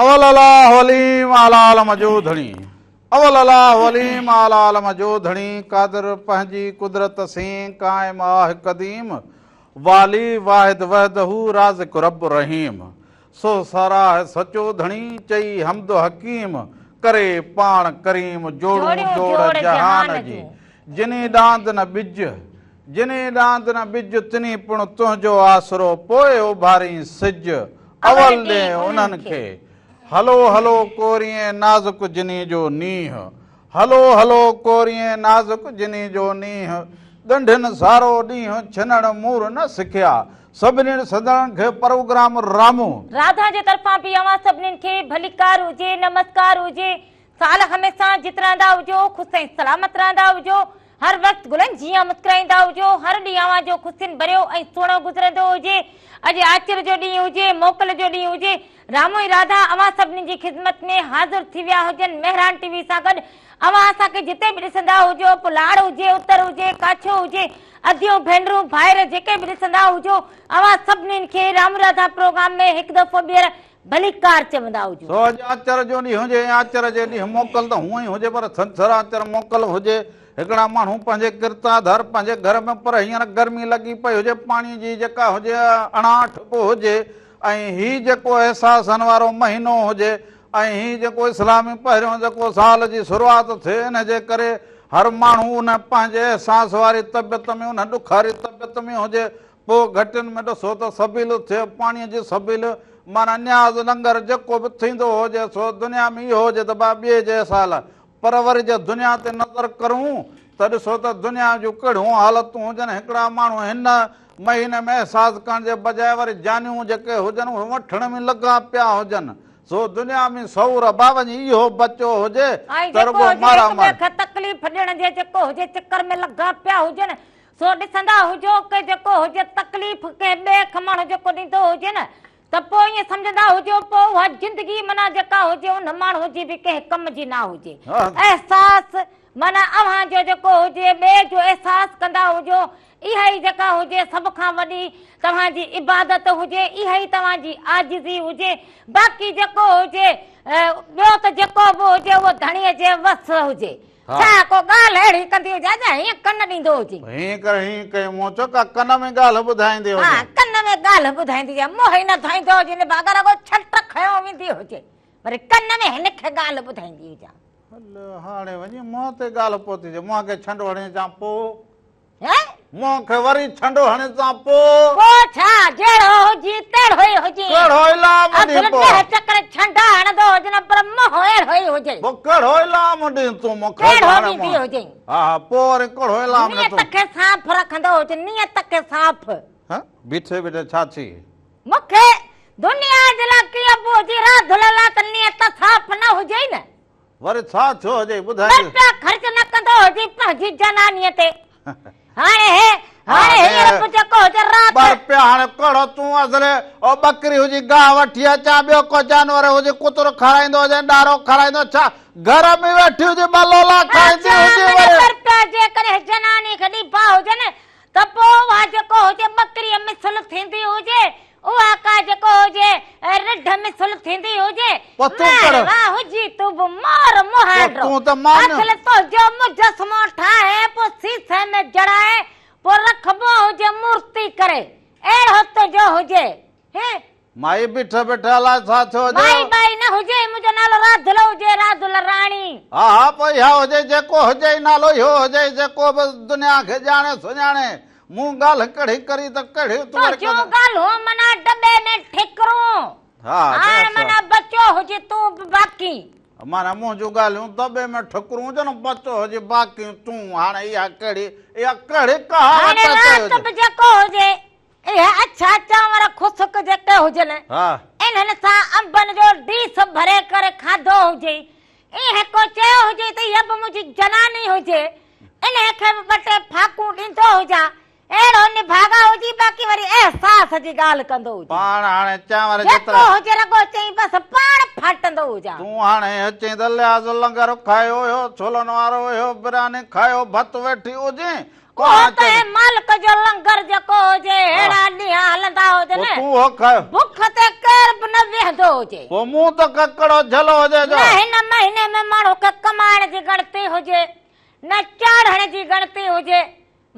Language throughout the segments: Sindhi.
اول الله عليم اعليٰ عالم جو ڌڻي اول الله عليم اعليٰ عالم جو ڌڻي قادر پنهنجي قدرت سين قائم آه قديم والي واحد وحده رازق رب رحيم سو ساراهه سچو ڌڻي چئي حمد حڪيم ڪري پاڻ ڪريم جوڙون جوڙ جهان جي جني ڏاند نه ٻج جني ڏاند نه ٻج تني پڻ تنهنجو آسرو پوء اڀارين سج اول ڏين انهن کي هلو هلو ڪوريين نازڪ جني جو نينهن هلو هلو ڪوريين نازڪ جني جو نينهن ڳنڍين سارو ڏينهن ڇنڻ مور نه سکيا سڀني ڏسندڙن کي پروگرام رامو. راڌا جي طرفان به اوهان سڀنين کي ڀليڪار هجي نمسڪار هجي سال هميشه جت رهندا هجو خوش ۽ سلامت رهندا هجو هر وقت گلن جيان مسڪرائيندا هجو هر ڏينهن اوهان جو خوشين ڀريو ۽ سهڻو گذرندو هجي اڄ آچر جو ڏينهن هجي موڪل جو ڏينهن هجي رامو ۽ راڌا اوهان سڀني جي خدمت ۾ حاضر ٿي ويا هجن مهراڻ ٽي وي سان گڏ اوهان اسان کي جتي به ڏسندا هجو پوء لاڙ هجي اتر هجي ڪاڇو هجي اديون ڀينرون ڀائر جيڪي به ڏسندا هجو اوهان سڀني کي رامو راڌا پروگرام ۾ هڪ دفعو ٻيهر ڀليڪار چوندا هجو. سو اڄ آچر جو ڏينهن هجي ۽ آچر جي ڏينهن موڪل ته هونئن ئي هجي پر ڇنڇر آچر موڪل هجي. هڪڙا ماڻهو پنهنجي ڪرتا ڌر پنهنجي گهر ۾ پر هينئر گرمي لڳي پئي هجي پاڻي جي جيڪا هجي اڻاٺ به هجي ۽ هي جيڪو احساسن وارو مهينو هجي ۽ هي جيڪو اسلامي پهريون جيڪو سال جي شروعات ٿئي ان جي ڪري هر ماڻهو ان پنهنجي احساس واري طبيعت ۾ ان ڏکاري طبيعت ۾ هجي پوء گهٽين ۾ ڏسو ته سبيل ٿئي، پاڻيء جي سبيل، معنيٰ نياز لنگر جيڪو به ٿيندو هجي سو دنيا ۾ اهو هجي ته ڀاء ٻئي جي سال. پر وري جي دنيا تي نظر ڪرون ته ڏسو ته دنيا جون ڪهڙيون حالتون هجن، هڪڙا ماڻهو هن مهيني ۾ احساس ڪرڻ جي بجاء وري جانيون جيڪي هجن اهي وٺڻ ۾ لڳا پيا هجن، سو دنيا ۾ سور ڀاء وڃي اهو بچو هجي ۽ ته جيڪو رڳو هجي مارا هڪ ٻئي مار. کي تڪليف ڏيڻ جي جيڪو هجي چڪر ۾ لڳا پيا هجن، سو ڏسندا هجو ڪه جيڪو هجي تڪليف ڪنهن ٻئي کي ماڻهو جيڪو ڏيندو هجي نه ته پوء ائين سمجهندا هجو پوء اها زندگي معنيٰ جيڪا هجي ان ماڻهو جي به ڪنهن ڪم جي نه هجي. احساس معنيٰ اوهان جو جيڪو هجي ٻئي جو احساس ڪندا هجو اها ئي جيڪا هجي سڀ کان وڏي توهان جي عبادت هجي اها ئي توهان جي عاجزي هجي باقي جيڪو هجي ٻيو ته جيڪو به هجي اهو ڌڻيء جي وس هجي. ڇا ڪو ڳالهه اهڙي ڪندي هجان جا هيئن ڪن ڏيندو هجين. هيئن ڪر هيئن ڪئي مون چيو ڪا ڪن ۾ ڳالهه ٻڌائيندي هجين. ها ڪن ۾ ڳالهه ٻڌائيندي هجان منهن ئي نه ڌوئيندو هجين نڀاڳا رڳو ڇٽ کنيو ويندي هجي وري ڪن ۾ هن کي ڳالهه ٻڌائيندي هجان. هل هاڻي وڃي منهن تي ڳالهه پهتي جي منهن کي ڇنڊو هڻي اچان پوء. مون کي وري ڇنڊو هڻي تان پوء. پوء ڇا، جهڙو هجين تهڙو ئي هجين. ڪهڙو الهام ڏين اصل پوء. ڏهه چڪر ڇنڊا هڻندو هجين پر منهن اهڙو ئي هجئي. پوء ڪهڙو الهام ڏين تون مون کي. ڪهڙو ڏيندي هجين. ها ها پوء وري ڪهڙو الهام ڏين تون. نيت کي صاف رکندو هج نيت کي صاف. ها بيٺي بيٺي ڇا ٿي. مون کي دنيا جي لاء ڪيئن به هجي راڌل لاء ته نيت صاف نه هجئي نه. وري ڇا ٿيو هجئي ٻڌائيندي. ٻه رپيا خرچ نه ڪندو هجي پنهنجي جنانيء تي. هاڻي هي هاڻي هينئر به جيڪو هجي رات. ٻه رپيا هاڻي ڪهڙو تون اصل او ٻڪري هجي گاهه وٺي اچان ٻيو ڪو جانور هجي ڪتر کارائيندو هجين ڏارو کارائيندو ڇا گهر ۾ ويٺي هجي ٻه لولا کائيندي هجي وري. ٻه رپيا جيڪڏهن جناني کي ڏبا هجن ته پوء اها جيڪو هجي ٻڪريء مثل ٿيندي هجي، اها ڪا جيڪو هجي رڍ مثل ٿيندي هجي. پوء تون ڪهڙو؟ مهر واهه هجي تون به مور مهانڊو. پوء تون ته مان. اصل تنهنجو مجسمو ٺاهي پوء سيسي ۾ جڙائي پوء رکبو هجي مورتي ڪري اهڙو تنهنجو هجي. هي. مائي بيٺي بيٺي الاء ڇا ٿيو هجي. مائي ٻائي نه هجي منهنجو نالو راڌل هجي راڌل راڻي. ها ها پوء اها هجي جيڪو هجئي نالو اهو هجئي جيڪو به دنيا کي ڄاڻي سڃاڻي. مون ڳالهه ڪهڙي ڪري ته ڪهڙي تون وري تنهنجون ڳالهون معنيٰ ڊٻي ۾ ٺڪرون. ها هاڻ معنيٰ بچو هجي تون به باقي. معنيٰ منهنجون ڳالهيون دٻي ۾ ٺڪرون هجن بچو هجي باقي تون هاڻ اها ڪهڙي اها ڪهڙي ڪهاوت هاڻي چئي رات هجي. به جيڪو هجي اهي اڇا چانور خشڪ جيڪي هجن، انهن سان انبن جو ڊيس ڀري ڪري کاڌو هجي. ايئن ڪو چيو هجي ته هيء به منهنجي جناني هجي، انهيء کي به ٻه ٽي ڦاڪون ڏيندو هجان. اهڙو نڀاڳا هجي، باقي وري احساس جي ڳالهه ڪندو هجي. پاڻ هاڻي چانور جيترا. جيڪو هجي رڳو چئين بس پاڻ ڦاٽندو هجان. تون هاڻي چئين ته لحاظ لنگر کايو هيو، ڇولن وارو هيو، برياني کايو، ڀت ويٺي هجين. اهو ته هي مالڪ جو لنگر جيڪو هجي، ههڙا ڏينهن هلندا هجن. پوء تون اهو کاء. بک تي ڪير به نه ويهندو هجي. پوء مون توکي ڪهڙو جهلو هجي جو. نه هن مهيني ۾ ماڻهو کي ڪمائڻ جي ڳڻتي هجي، نه چاڙهڻ جي ڳڻتي هجي.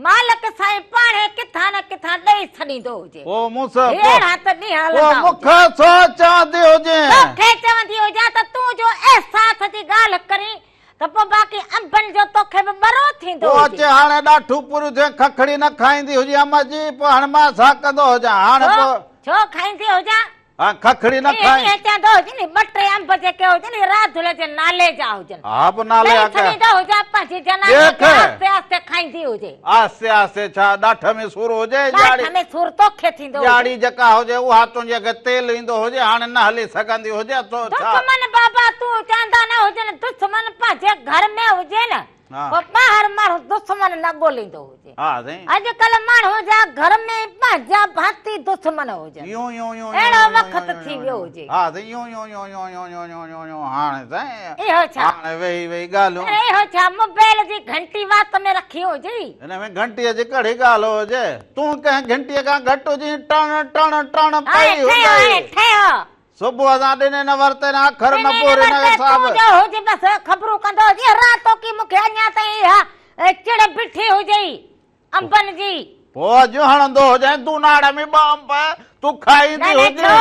مالڪ سائين پاڻهي ڪٿان نه ڪٿان ڏئي ڇڏيندو هجي. پوء مون سان هي اهڙا ته ڏينهن هلندا پوء هجن. مون کي ڇو چوندي هجين؟ توکي چوندي هجان ته تون جو احساس جي ڳالهه ڪرين ته پوء باقي انبن جو توکي به ٻرو ٿيندو پوء هجي. اچي هاڻي ڏاٺون پوريون ٿين ککڙي نه کائيندي هجي اما جي پوء هاڻي مان ڇا ڪندو هجان هاڻي ڇو پوء. ڇو کائيندي هجان؟ ها ککڙي نه ايئن کائين. ايئن چوندو هجي ني ٻه ٽي انب جيڪي هجن اهي راڌل جي نالي جا هجن. ها پوء نالي ڏئي جا ڪيا. ڇڏيندو هجان پنهنجي جنانيء ڏيک. کي آهستي آهستي کائيندي هجي. آهستي آهستي ڇا ڏاٺ ۾ سور هجي ڏاٺ ڄاڙي. ۾ سور توکي ٿيندو هجي. ڄاڙي جيڪا هجي اها تنهنجي کي تيل ايندو هجي هاڻي نه هلي سگهندي هجي تو ڇا. دشمن بابا تون چوندا نه هجن دشمن پنهنجي گهر ۾ هجي نه پوء ٻاهر ماڻهو دشمن نه ڳوليندو هجي. ها سائين. اڄڪلهه ماڻهو جا گهر ۾ ئي پنهنجا ڀاتي دشمن هجن. يون يون يون اهڙو وقت ٿي ويو هجي. ها سائين يون يون يون يون يون يون يون يون يون هاڻي سائين. اهو ڇا؟ هاڻي ويهي ويهي ڳالهيون. اڙي اهو ڇا موبائل جي گهنٽي وات ۾ رکي هجي. هن ۾ گهنٽيء جي ڪهڙي ڳالهه هجي. تون ڪنهن گهنٽيء کان گهٽ هجين ٽڻ ٽڻ ٽڻ پئي هاڻي ٺهيو هوندئي. هاڻي ٺهيو. صبح سان ڏني نه ورتي نه اکر نه ڏني نه پوري نه ورتي حساب. تون جو هج بس خبرون ڪندو هجين راتوڪي مون کي اڃا تائين اها چڙ بيٺي هجئي انبن جي. پوء اڄ هڻندو هجين تون ناڙ ۾ ٻه انب تون نه کائيندي نه هجين. ڇو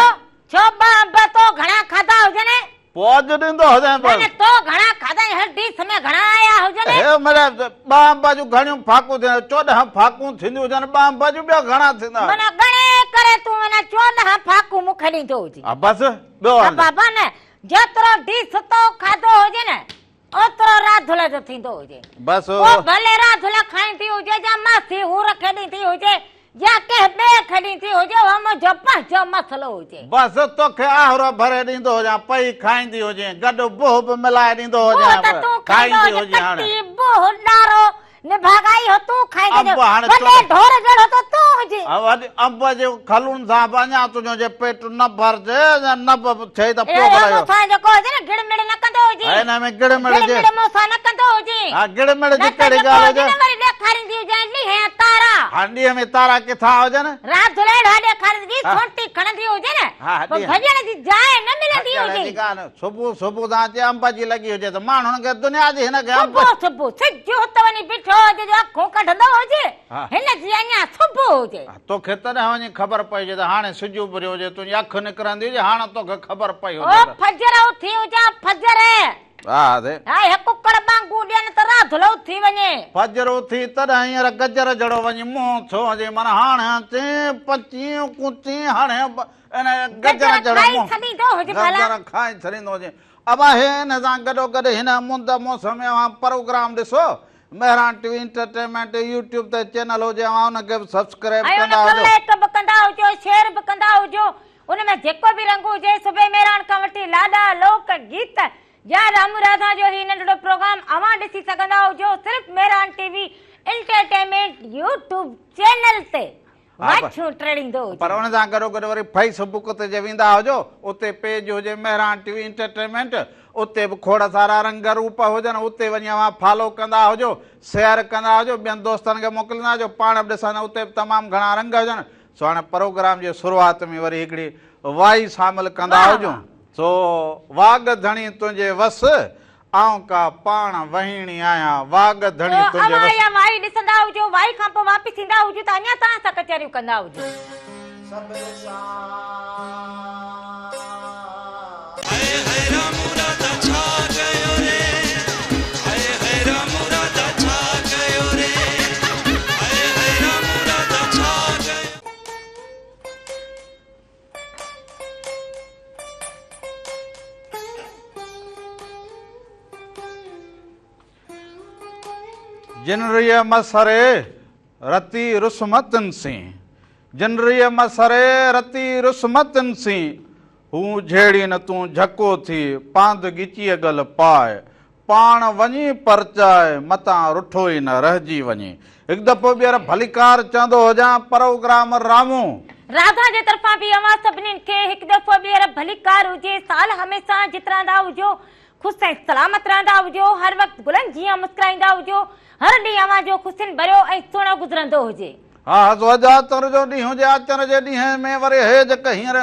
ڇو ٻه انب تو گهڻا کاڌا هجن. پوء اڄ ڏيندو هجين نه بس. نه تو گهڻا کاڌا آهن هر ڊيس ۾ گهڻا آيا هجن. هي مڙئي ٻه انب جون گهڻيون ڦاڪون ٿينديون 14 ڦاڪون ٿينديون هجن ٻه انب جون ٻيا گهڻا ٿيندا. معنيٰ ڳڻي ڪري تون معنيٰ 14 ڦاڪون مون کي ڏيندو هجين. ها بس ٻيو نه هل. بابا نه جيترو ڊيس تو کاڌو هجي نه اوترو راڌل جو ٿيندو هجي. بس. پوء ڀلي راڌل کائيندي هجي يا ماسي هور کي ڏيندي هجي يا ڪنهن ٻئي کي ڏيندي هجي اهو منهنجو پنهنجو مسئلو هجي. بس توکي آهرو ڀري ڏيندو هجان پئي کائيندي هجين گڏ بوهه به ملائي ڏيندو بوهه هجان ته تون کائيندو کائيندي هجين هجين هاڻي. ڪٽي بوهه ڏارو نڀاڳا اهو تون کائيندين انب هاڻي وڏي چوڏهن. ڍور جهڙو ته تون هجين. وڏي انب جي کلون سان به اڃا تنهنجو جي پيٽ نه ڀرجي يا نه به ٿئي ته پوء اهو ڀلا مون اهو. سان جيڪو هجي نه گڙ مڙ نه ڪندو هجين. هن ۾ گڙ مڙ گڙ جي. مڙ مون سان نه ڪندو هجين. ها گڙ مڙ جي نه ته ڪهڙي جيڪو ڳالهه هجي هجي. نه وري ڏيکاريندي هجين ڏينهن جا تارا. ها ڏينهن ۾ تارا ڪٿان هجن. رات اهڙا ڏيکاريندي ها. سونٽي کڻندي هجي نه ها، پوء ڏينهن. ڀڄڻ جي جاء نه ملندي ڀڄڻ هجي. جي ڪانه. صبح صبح سان اچي انب جي لڳي هجي ته ماڻهن کي دنيا جي هن کي انب. صبح صبح سج هت وڃي بيٺو هجي جو اکون ڪڍندو هجي ها. هن جي اڃا صبح هجي. ها، توکي تڏهن وڃي خبر پئي هجي ته هاڻي سج اڀريو هجي تنهنجي اک نڪرندي هجي هاڻ توکي خبر پئي او هجي ته. فجر اٿي هجان فجر. ها سي. ها هي ڪڪڙ ٻانگون ڏين ته راڌلو اٿي وڃي. فجر اٿي تڏهن هينئر گجر جهڙو وڃي منهن ٿيو هجي معنيٰ هاڻي اچين پچين ڪچين هاڻي ان گجر گجر جهڙو کائي منهن ڇڏيندو هجي ڀلا. گجر کائي ڇڏيندو هجي. ابا هي ان سان گڏو گڏ هن مند موسم ۾ اوهان پروگرام ڏسو Mehran T V entertainment YouTube تي چينل هجي اوهان ان کي به سبسڪرائب ۽ ان ڪندا کي هجو. لائيڪ به ڪندا هجو شيئر به ڪندا هجو ان ۾ جيڪو به رنگ هجي صبح مهراڻ کان وٺي لاڏا لوڪ گيت يا رام راڌا جو هي ننڍڙو پروگرام اوهان ڏسي سگهندا هجو صرف Mehran T V entertainment YouTube channel تي واڇون ٽڙيندو هجي. پر ان سان گڏو گڏ وري فيس بڪ تي جي ويندا هجو اتي پيج هجي مهراڻ ٽي وي انٽرٽينمينٽ اتي به کوڙ سارا رنگ روپ هجن اتي وڃي اوهان فالو ڪندا هجو شيئر ڪندا هجو ٻين دوستن کي موڪليندا هجو پاڻ به ڏسندا اتي به تمام گهڻا رنگ هجن سو هاڻي پروگرام جي شروعات ۾ وري هڪڙي وائي شامل ڪندا هجون. سو واڳ ڌڻي تنهنجي وس، آئون ڪا پاڻ وهيڻي آهيان، واڳ ڌڻي سو تنهنجي اوهان وس. اها وائي ڏسندا هجو، وائي کان پوء واپس ايندا هجو ته اڃا توهان سان ڪچهريون ڪندا هجون. صبر سان. هاء هاء رامو راڌا ڇا ڪيو ري هاء هاء رامو راڌا ڇا ڪيو ري هاء هاء رامو راڌا ڇا ڪيو. جن ريء مسري رتي رسمتن سين، جن ريء مسري رتي رسمتن سين، هو جهيڙين تون جهڪو ٿي، پاند ڳچيء ڳل پاء، پاڻ وڃي پرچاء، متان رٺو ئي نه رهجي وڃي. هڪ دفعو ٻيهر ڀليڪار چوندو هجان، پروگرام رامون. راڌا جي طرفان به اوهان سڀنين کي هڪ دفعو ٻيهر ڀليڪار هجي. سال هميشه جتراندا هجو. خوش ۽ سلامت رهندا هجو، هر وقت گلن جيان مسڪرائيندا هجو، هر ڏينهن اوهان جو خوشين ڀريو ۽ سهڻو گذرندو هجي. ها سو اڄ آچر جو ڏينهن هجي، آچر جي ڏينهن ۾ وري هي جيڪا هينئر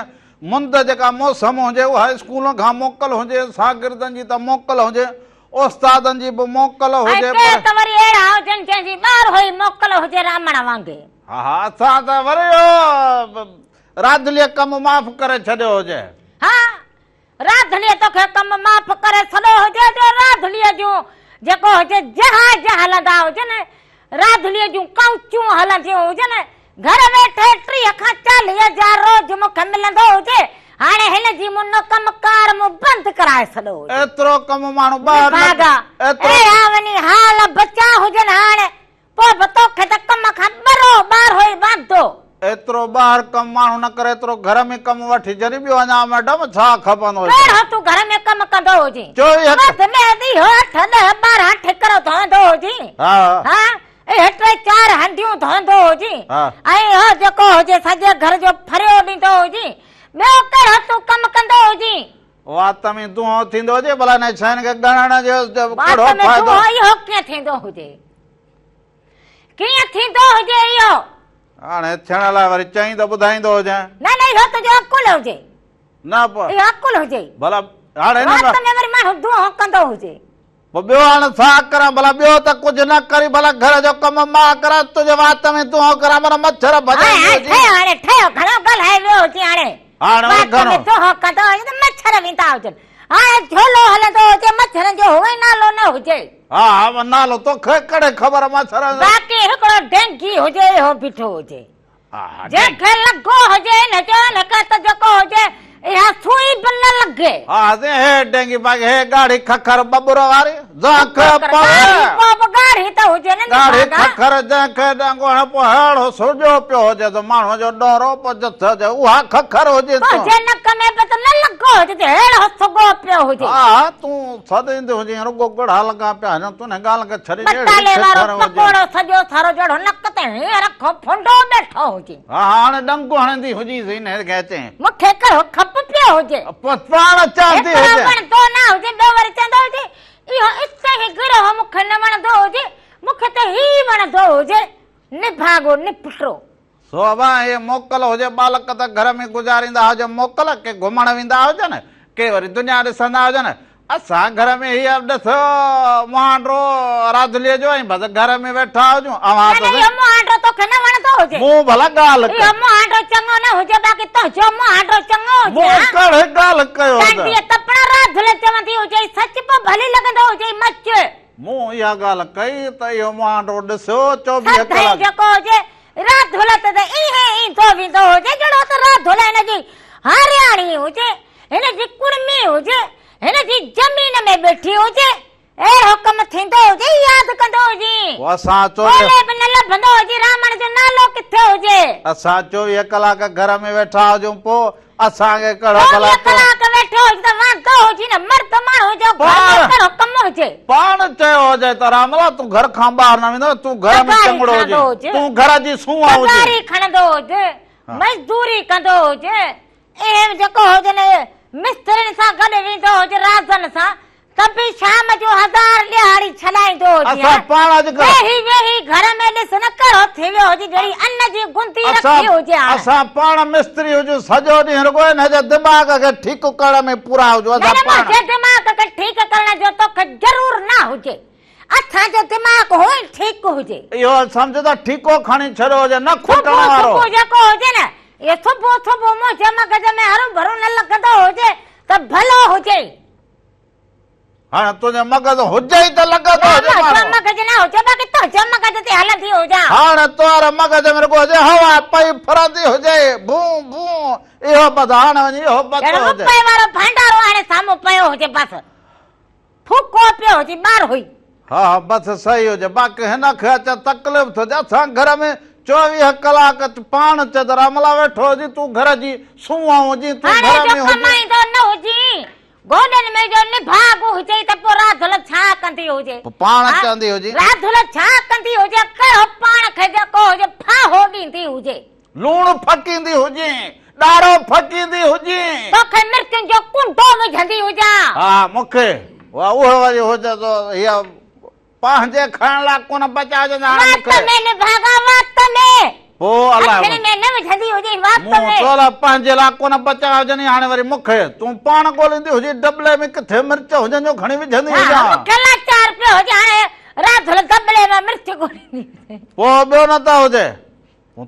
مند جيڪا موسم هجي اها اسڪول کان موڪل هجي، شاگردن جي ته موڪل هجي، استادن جي به موڪل ۽ هجي ڪي پر. ته وري اهڙا هجن جنهن جي ٻاهرو ئي موڪل هجي رامڻ وانگي. ها ها اسان ته وري اهو راڌليء ڪم معاف ڪري ڇڏيو هجي. ها راڌليء توکي ڪم معاف ڪري ڇڏيو هجي جو راڌليء جون جيڪو هجي جهاز هلندا هجن، راڌليء جون ڪائوچون هلنديون هجن، گهر ويٺي 30 کان 40 هزار روز مون کي ملندو هجي، هاڻي هن جي مون ڪم ڪار مون بند ڪرائي ڇڏيو هجي. ايترو ڪم ماڻهو ٻاهر نه نڀاڳا، ايترو. اهڙا وڃي حال بچا هجن هاڻ. پوء به توکي ته ڪم کان ٻرو ٻارهو ئي واندو. ايترو ٻاهر ڪم ماڻهو نه ڪري ايترو گهر ۾ ڪم وٺي جڏهن ٻيو اڃا ميڊم ڇا کپندو هجي. ڪهڙو تون گهر ۾ ڪم ڪندو هجين. 24 وڌ ۾ وڌ اهو اٺ ڏهه 12 ٺڪر ڌوئندو هجين. ها. ها اهي ٽي چار هنڊيون ڌوئندو هجين. ها. ۽ اهو جيڪو هجي سڄي گهر جو ڦريو ڏيندو هجين. ٻيو ڪهڙو تون ڪم ڪندو هجين. وات ۾ دونهون ٿيندو هجي ڀلا انهن شين کي ڳڻڻ جو ڪهڙو وات ۾ فائدو. دونهون اهو ڪيئن ٿيندو هجي. ڪيئن ٿيندو هجي اهو؟ هاڻي ٿيڻ لاء وري چئين ته ٻڌائيندو هجين. نه نه اهو تنهنجو عقل هجي. نه پوء. اهو عقل هجي. ڀلا هاڻي هن وات ۾ وري ماڻهو دونهون ڪندو هجي. پوء ٻيو هاڻي ڇا ڪران ڀلا ٻيو ته ڪجهه نه ڪرين ڀلا گهر جو ڪم مان ڪران تنهنجي وات ۾ دونهون ڪران معنيٰ مڇر ڀڄائيندي هاڻي هجين. ٺهيو هاڻي ٺهيو گهڻو ڳالهائي ويو هجين هاڻي. هاڻي وري وات ۾ گهڻو. دونهون ڪندو هجين ته مڇر ويندا هجن. هاڻي جهولو هلندو هجي مڇرن جو هونئن نالو نه هجي. ها ها نالو توکي ڪهڙي خبر مڇر جو. باقي هڪڙو ڊينگي هجي اهو بيٺو هجي. جنهن کي لڳو هجي ان جو ان کي ته جيڪو هجي اها سوئي به نه لڳي. ها سائين هي ڊينگي باقي هي ڳاڙهي ککر ٻٻر واري جنهن کي پوي. ڳاڙهي پوء به ڳاڙهي ته هجي نه ڳاڙهي ککر جنهن کي ڏنگو هڻي پوء ههڙو سڄو پيو هجي ته ماڻهوء جو ڏورو پوء جٿ هجي اها ککر هجي تون. تنهنجي نڪ ۾ به ته نه لڳو هجي ته ههڙو سڳو پيو هجي. ها ها تون سڏيندي هجين رڳو ڳڙها لڳا پيا هجن تون هن ڳالهه کي ڇڏي ڏي ٻٽالي وارو پڪوڙو سڄو سارو جهڙو نڪ تي هينئر کان ڦنڊو ٻيٺو هجي. ها ها هاڻي ڏنگو هڻندي هجيس انهيء کي اچين. مون کي ڪهڙو کپ پيو هجي. پوء پاڻ چوندي هڪڙو هجين. وڻندو نه هجي ٻيو وري چوندو هجي اهو اتي هي گرهه مون کي نه وڻندو هجي مون کي ته هي وڻندو هجي نڀاڳو نپٽو. سو ابا هي موڪل هجي ٻالڪ ته گهر ۾ گذاريندا هجن موڪل ڪي گهمڻ ويندا هجن ڪي وري دنيا ڏسندا هجن اسان گهر ۾ هي ڏس مهانڊو راڌليء جو ۽ بس گهر ۾ ويٺا هجون اوهان ته نه اهو مهانڊو توکي نه وڻندو هجي مون ڀلا ڳالهه ڪئي اهو مهانڊو چڱو نه هجي باقي تنهنجو مهانڊو چڱو هجي مون ڪهڙي ڳالهه ڪيو ته ٽانڊيء تپڻ راڌلي چوندي هجي سچ پوء ڀلي لڳندو هجي مچ مون اها ڳالهه ڪئي ته اهو مهانڊو ڏسيو 24 سڌ ئي ڪلاڪ جيڪو هجي راڌل تي ته ائين ايندو ويندو هجي جهڙو ته راڌل هن جي هارياڻي هجي، هن جي ڪڙمي هجي، هن جي زمين ۾ ويٺي هجي. اهڙو ڪم ٿيندو هجي ياد ڪندو هجين. پوء اسان 24 ڳولي به نه لڀندو هجي رامڻ جو نالو ڪٿي هجي. اسان 24 ڪلاڪ گهر ۾ ويٺا هجون پوء اسان کي ڪهڙو ڀلا 24 ڪلاڪ ويٺو هجي ته واندو هجي نه مرد ماڻهو جو گهر ۾ ڪهڙو ڪم هجي. پاڻ چيو هجي ته راملا تون گهر کان ٻاهر نه ويندو تون گهر ۾ چڱڙو هجين تون گهر جي سونهن هجين. پگهاري کڻندو هجي مزدوري ڪندو هجي اهم جيڪو هجي نه مسترين سان گڏ ويندو هجي رازن سان ته به شام جو هزار ڏهاڙي ڇڏائيندو هجي اسان پاڻ اڄ ڪلهه ويهي ويهي گهر ۾ ڏس نه ڪهڙو ٿي ويو هجي جهڙي ان جي گندي رکي هجي هاڻ. اسان پاڻ مستري هجون سڄو ڏينهن رڳو ان جي دماغ کي ٺيڪ ڪرڻ ۾ پورا هجون نه اسان نه پاڻ. منهنجي دماغ کي ٺيڪ ڪرڻ جو توکي ضرور نه هجي اسان جو دماغ هونئن ٺيڪ هجي. اهو سمجهه ته ٺيڪو کڻي ڇڏيو هجي نه کٽڻ صبح وارو. صبح جيڪو هجي نه اهو صبح صبح منهنجي مغز ۾ هروڀرو نه لڳندو هجي ته ڀلو هجي. هاڻ تنهنجو مغز هجي ئي ته لڳندو هجي نه ماڻهو. مغز نه هجي باقي تنهنجي مغز تي هلندي هجان. هاڻ تنهنجي مغز ۾ رڳو هجي هوا پئي ڦرندي هجي ڀون ڀون اهو بس هاڻ وڃي اهو بس ڄڻ هجي. رپئي وارو ڀانڊارو هاڻي سامهون پيو هجي بس ڦوڪو پيو هجي ٻار هئي. ها ها بس صحيح هجي باقي هن کي اچي تڪليف ٿو ٿئي اسان گهر ۾ 24 ڪلاڪ پاڻ چئي ته راملا ويٺو هجين تون گهر جي سونهن هجين تون هاڻي گهر جو ۾ هجين. ڪمائيندو نه هجين گوڏن ۾ جو نڀاڳ هجي ته پوء راڌل ڇا ڪندي هجي؟ پوء پاڻ چوندي هجي. راڌل ڇا ڪندي هجي؟ ڪهڙو پاڻ کي جيڪو هجي ڦاهو ڏيندي هجي. لوڻ ڦڪيندي هجي، ڏاڙهو ڦڪيندي هجي. توکي مرچن جو ڪنڊو وجهندي هجان. ها مون کي. واهه اهو وري هجي ٿو هيء پنهنجي کائڻ لاء ڪونه بچائجندي هاڻي مون کي. وات ۾ نڀاڳا وات ۾. پوء الاء. اکين ۾ نه وجهندي هجين وات ۾. مون تو لاء پنهنجي لاء ڪونه بچائجندي هاڻي وري مون کي. تون پاڻ ڳوليندي هجين دٻلي ۾ ڪٿي مرچ هجن جو کڻي وجهندي هجان. ها مون کي لاچار پيو هجي هاڻي راڌل دٻلي مان مرچ ڳوليندي هجي. پوء ٻيو نه ته هجي.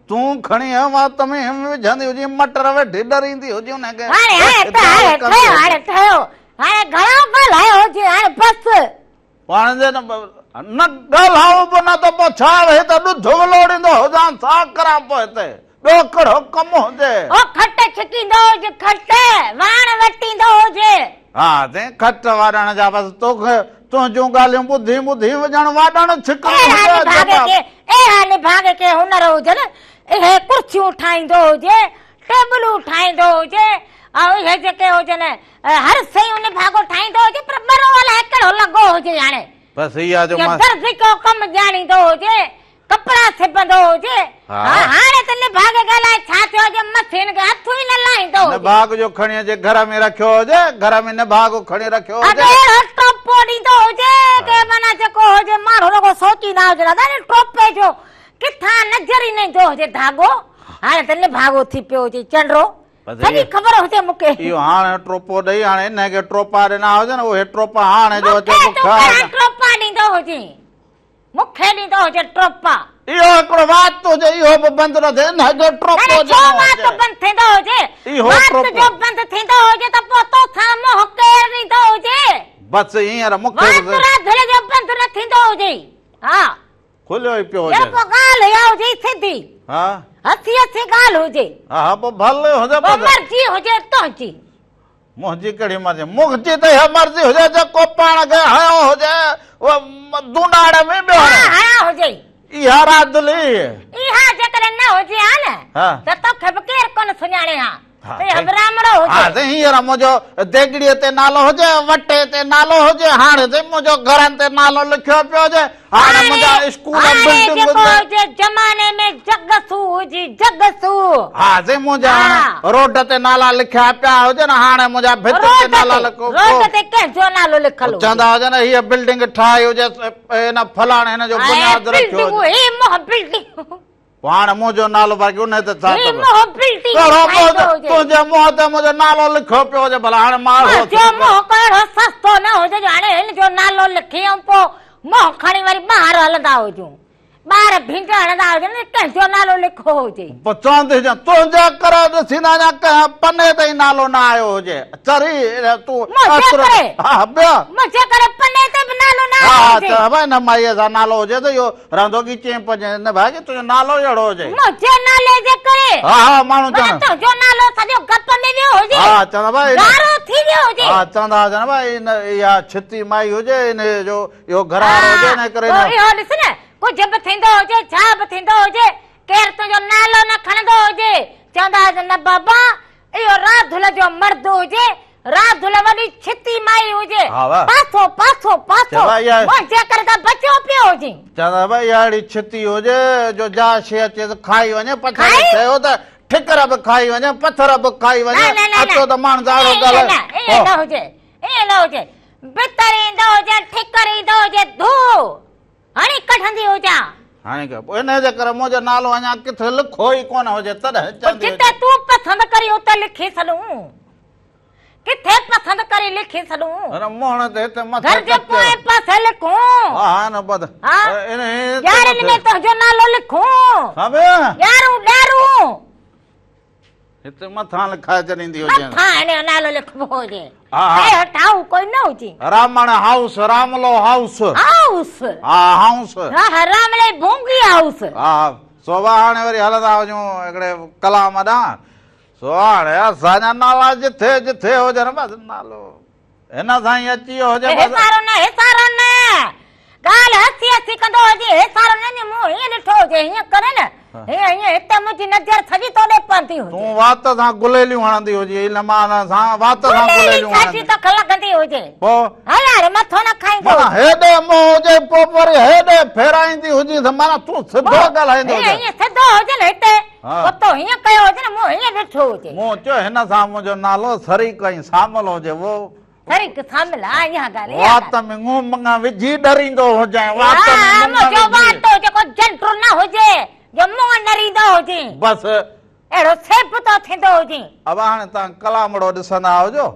تون کڻي وات ۾ وجهندي هجين مٽر ويٺي ڏريندي هجي ان کي. هاڻي هاڻي ته هاڻي ٺهيو هاڻي ٺهيو هاڻي گهڻو ڳالهايو هجي هاڻي بس. پاڻ جي نه ڳالهائون به نه ته پوء ڇا هي ته ڏڌ ولوڙيندو هجان ڇا ڪران پوء هتي ٻيو ڪهڙو ڪم هجي. او کٽ ڇڪيندو هج کٽ واڻ وٽيندو هجي. ها سائين کٽ واڏڻ جا بس توکي تنهنجون ڳالهيون ٻڌي ٻڌي وڃڻ واڏڻ ڇڪڻو هجي. اهڙا نڀاڳي کي هنر هجن اهي ڪرسيون ٺاهيندو هجي ٽيبلون ٺاهيندو هجي ۽ اهي جيڪي هجن هر شيء نڀاڳو ٺاهيندو هجي پر ٻرو الائي ڪهڙو لڳو هجي هاڻي. بس اها جو مان. درزي ڪو ڪم ڄاڻيندو هجي ڪپڙا سبندو هجي. ها هاڻي ته نڀاڳي ڳالهائي ڇا ٿيو جو مشين کي هٿ ئي نه لاهيندو هجي. نڀاڳ جو کڻي اچي گهر ۾ رکيو هجي گهر ۾ نڀاڳو کڻي رکيو هجي. اڳي اهڙو ٽوپو ڏيندو هجي ڪي معنيٰ جيڪو هجي ماڻهو رڳو سوچيندا هجن ادا هن ٽوپي جو ڪٿان نظر ئي نه ايندو هجي ڌاڳو هاڻي ته نڀاڳو ٿي پيو هجي چنڊو. سڄي خبر هجي مون کي. اهو هاڻي ٽوپو ڏئي هاڻي انهي کي ٽوپا ڏنا هجن اهي ٽوپا هاڻي جو اچي مون کي تون ڪهڙا ٽوپا ڏيندو هجين مون کي ڏيندو هجي ٽوپا. اهو هڪڙو وات هجي اهو به بند نه ٿئي انهي کي ٽوپو ڏنو هجي. ڇو وات بند ٿيندو هجي وات جو بند ٿيندو هجي ته پوء توسان منهن ڪير ڏيندو هجي. بس هينئر مون کي وات راڌل جو بند نه ٿيندو هجي ها. کليو ئي پيو هجي. يا پوء ڳالهه اها هجي سڌي. ها. هسي هسي ڳالهه هجي. ها ها پوء ڀلي هجي. پوء مرضي هجي تنهنجي. منهنجي ڪهڙي مرضي؟ منهنجي ته اها مرضي هجي جيڪو پاڻ کي هنيو هجي اهو دوناڙ ۾ ٻيو هڻي. ها هڻا هجي. اها رادلي. اها جيڪڏهن نه هجي ها نه ته توکي به ڪير ڪونه سڃاڻي ها. ها سائين هينئر منهنجو ديڳڙيء تي نالو هجي، وٽي تي نالو هجي، هاڻي سائين منهنجو گهرن تي نالو لکيو پيو هجي، هاڻي منهنجا اسڪول بلڊنگن تي. جيڪو هجي زماني ۾ جڳ سو هجي جڳ سو. ها سائين منهنجا هاڻي روڊ تي نالا لکيا پيا هجن، هاڻي منهنجا ڀت تي نالا لکيو. روڊ تي ڪنهن جو نالو لکيل هجي. چوندا هجن هيء بلڊنگ ٺاهي هجي، هن فلاڻي هن جو بنياد رکيو هجي. هي منهن بلڊنگ. پاڻ منهنجو نالو باقي انهي تي ڇا ٿو ڪهڙو تنهنجي منهن تي منهنجو نالو لکيو پيو هجي ڀلا هاڻي مان منهنجو منهن ڪهڙو سستو نه هجي جو هاڻي هن جو نالو لکي ۽ پوء منهن کڻي وري ٻاهر هلندا هجون ٻاهر ڀينڊ هڻندا هجن ڪنهن جو نالو لکيو هجي. پوء چوندي هجان تنهنجي ڪري ڏسيندا اڃا ڪنهن پني تي ئي نالو نه آيو هجي چري تون منهنجي ڪري ها ٻيو منهنجي ڪري پني تي به نالو نه آيو هجي ها ته هن مائيء سان نالو هجي ته اهو رهندو ڳچيء ۾ پئجي نه ڀاء تنهنجو نالو ئي اهڙو هجي. منهنجي نالي جي ڪري. ها ها ماڻهو چون. معنيٰ تنهنجو نالو سڄو گپ ۾ ويو هجي. ها چوندا ڀاء. گارو ٿي ويو هجي. ها چوندا هجن ڀاء ان اها ڇتي مائي هجي ان جو اهو گهراڙو هجي ان ڪري. ها اهو ڏس نه ڪجهه به ٿيندو هجي ڇا به ٿيندو هجي ڪير تنهنجو نالو نه کڻندو هجي چوندا هجن نه بابا اهو راڌل جو مرد هجي، راڌل وڏي ڇتي مائي هجي، پاسو پاسو پاسو منهنجي ڪري ته بچيو پيو هجين. چوندا ڀائي اها اهڙي ڇتي هجي جو جا شيء اچيس کائي وڃي، پڇا ته چيو ته ٺڪر به کائي وڃي، پٿر به کائي وڃي، اچو ته ماڻهن سان اهڙو ڳالهائي. نه نه ائين نه هجي، ائين نه هجي، ڀتر ايندو هجي، ٺڪر ايندو هجي، ڌو. هڻي ڪڍندي هجان. هاڻي ڪه پوء انهيء جي ڪري منهنجو نالو اڃا ڪٿي لکو ئي ڪونه هجي تڏهن چوندي هجي. جتي تون پسند ڪرين اتي لکي ڇڏون. ڪٿي پسند ڪرين لکي ڇڏون. هن منهن تي هتي مٿي گهر جي پوئين پاسي لکون. ها ها نه ٻڌ. ها. انهيء ڄارين ۾ تنهنجو نالو لکون. سامي. ڄارون ڄارون. هتي مٿان لکائي ڇڏيندي هجين. مٿان هن جو نالو لکبو هجي. ها ها. اهڙو ٺاهو ڪوئي نه هجي. Raman house, Ramulu house. House. ها هائوس. ها ها راملي ڀونگي هائوس. ها ها سو وا هاڻي وري هلندا وڃون هڪڙي ڪلام ڏانهن. سو هاڻي اسان جا نالا جٿي جٿي هجن بس نالو. هن سان ئي اچي ويو هجي بس. هيسارو نه هيسارو نه ڳالهه هسي هسي ڪندو هجي هيسارو نه مون هيئن ڏٺو هجي هيئن ڪري نه هيئن هيئن هتي منهنجي نظر سڄي تو ڏي پوندي هجي. تون وات سان گليليون هڻندي هجي هن مان سان وات سان گليليون هڻندي. گليلي ڇا جي توکي لڳندي هجي. پوء. هل هاڻي مٿو نه کائيندو معنيٰ هيڏي منهن هجي پوء وري هيڏي ڦيرائيندي هجي ته معنيٰ تون سڌو ڳالهائيندو هيئن هيئن سڌو هجي نه هتي. پوء تو هيئن ڪيو هجي نه مون هيئن ڏٺو هجي. مون چيو هن سان منهنجو نالو سريڪ ۽ سامل هجي اهو شريڪ شامل آ اها ڳالهه اها وات ۾ ڱو مڱا وجهي ڏريندو هجين وات ۾ ها منهنجو وات جيڪو جنڊ نه هجي جو منهن نريندو هجي بس اهڙو سيبتو ٿيندو هجي. ابا هاڻي توهان ڪلامڙو ڏسندا هجو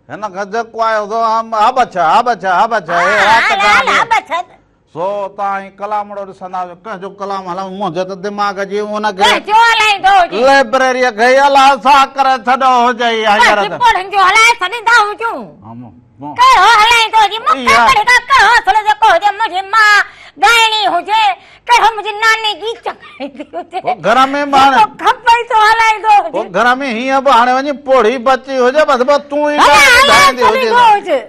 هن کان جيڪو آيو سو ها بڇ ها بڇ ها بڇ هي رات کان سو توهان هي ڪلامڙو ڏسندا هجو ڪنهن جو ڪلام هلائون منهنجي ته دماغ جي ان کي ڪنهن جو هلائيندو هجي لائبريريء کي ئي الله سا ڪري ڇڏيو هجي هينئر ته پوڙهن جو هلائي ڇڏيندا هجون ڪهڙو هلائيندو هجي مون کي ڪهڙي کا ڪهڙو اصل جيڪو هجي منهنجي ماء ڳائڻي هجي ڪهڙو منهنجي ناني گيت ڳائيندي هجي پوء گهر ۾ به هاڻي کپئي سو هلائيندو هجي پوء گهر ۾ هيئن به هاڻي وڃي پوڙهي بچي هجي بس بس تون ئي ڳائيندي هجي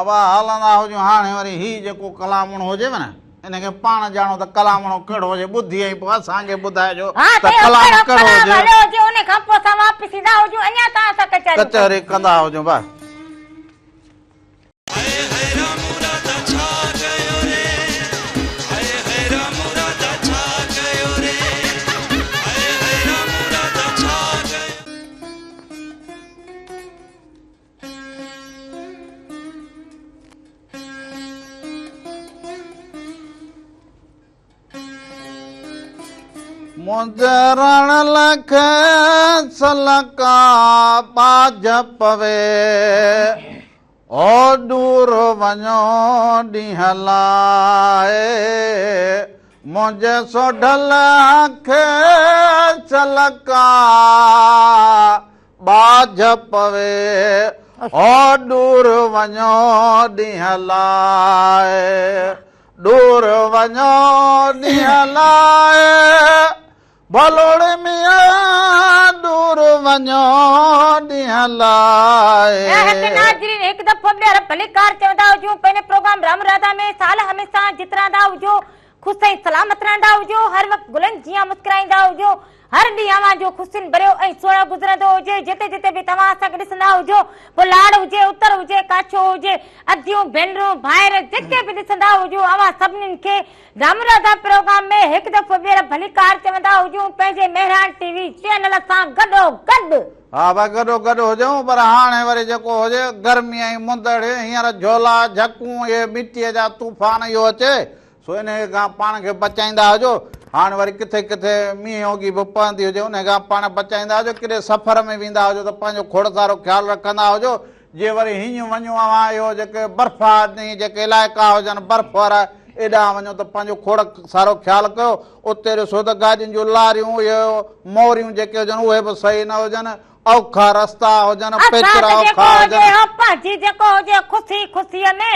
ابا هلندا هجون هاڻي وري هي جيڪو ڪلامڻو هجيو نه ان کي پاڻ ڄاڻو ته ڪلامڻو ڪهڙو هجي ٻڌي ۽ پوء اسان کي ٻڌائجو ته ڪلام ڪهڙو هجي ان کان پوء اسان واپس ايندا هجون اڃا توهان سان ڪچهري ڪچهري ڪندا هجون بس. هاء هاء رام راڌا ڇا ڪيو ري هاء هاء رام راڌا ڇا ڪيو ري هاء هاء رام راڌا ڇا ڪيو. منهنجي رڻ لک سلڪا ٻاجهه پوي او ڏور وڃو ڏينهن لاء منهنجي سوڍل کي سلڪا ٻاجهه پوي او ڏور وڃو ڏينهن لاء ڏور وڃو ڏينهن لاء ڀلوڙ ميان ڏور وڃو ڏينهن لاء. هڪ ناظرين هڪ دفعو ٻيهر ڀليڪار چوندا هجون پنهنجي پروگرام رام راڌا ۾ سال هميشه جت رهندا هجو خوش ۽ سلامت رهندا هجو هر وقت گلن جيان مسڪرائيندا هجو هر ڏينهن اوهان جو خوشين ڀريو ۽ سهڻو گذرندو هجي، جتي جتي به توهان اسان کي ڏسندا هجو، پوء لاڙ هجي، اتر هجي، ڪاڇو هجي، اديون، ڀينرون، ڀائر، جيڪي به ڏسندا هجو، اوهان سڀنين کي رام راڌا پروگرام ۾ هڪ دفعو ٻيهر ڀليڪار چوندا هجون، پنهنجي مهراڻ ٽي وي چينل سان گڏو گڏ. ها ڀاء گڏو گڏ هجون پر هاڻي وري جيڪو هجي گرمي ۽ مند اهڙي هينئر جهولا جهڪون اهي مٽيء جا طوفان اهو اچي سو انهيء کان پاڻ کي بچائيندا هجو. هاڻ وري ڪٿي ڪٿي مينهوڳي به پوندي هجي، انهيء کان پاڻ بچائيندا هجو. ڪڏهن سفر ۾ ويندا هجو ته پنهنجو کوڙ سارو خيال رکندا هجو. جي وري هينئن وڃو اوهان اهو جيڪي برفاني جيڪي علائقا هجن، برف وارا، ايڏانهن وڃو ته پنهنجو کوڙ سارو خيال ڪيو. اتي ڏسو ته گاڏين جون لاريون، اهي موريون جيڪي هجن، اهي به صحيح نه هجن. اوکا رستا هجن، اسان پيچرا ته جيڪو اوکا هجي هجن. اهو پنهنجي جيڪو هجي خوشي خوشيء ۾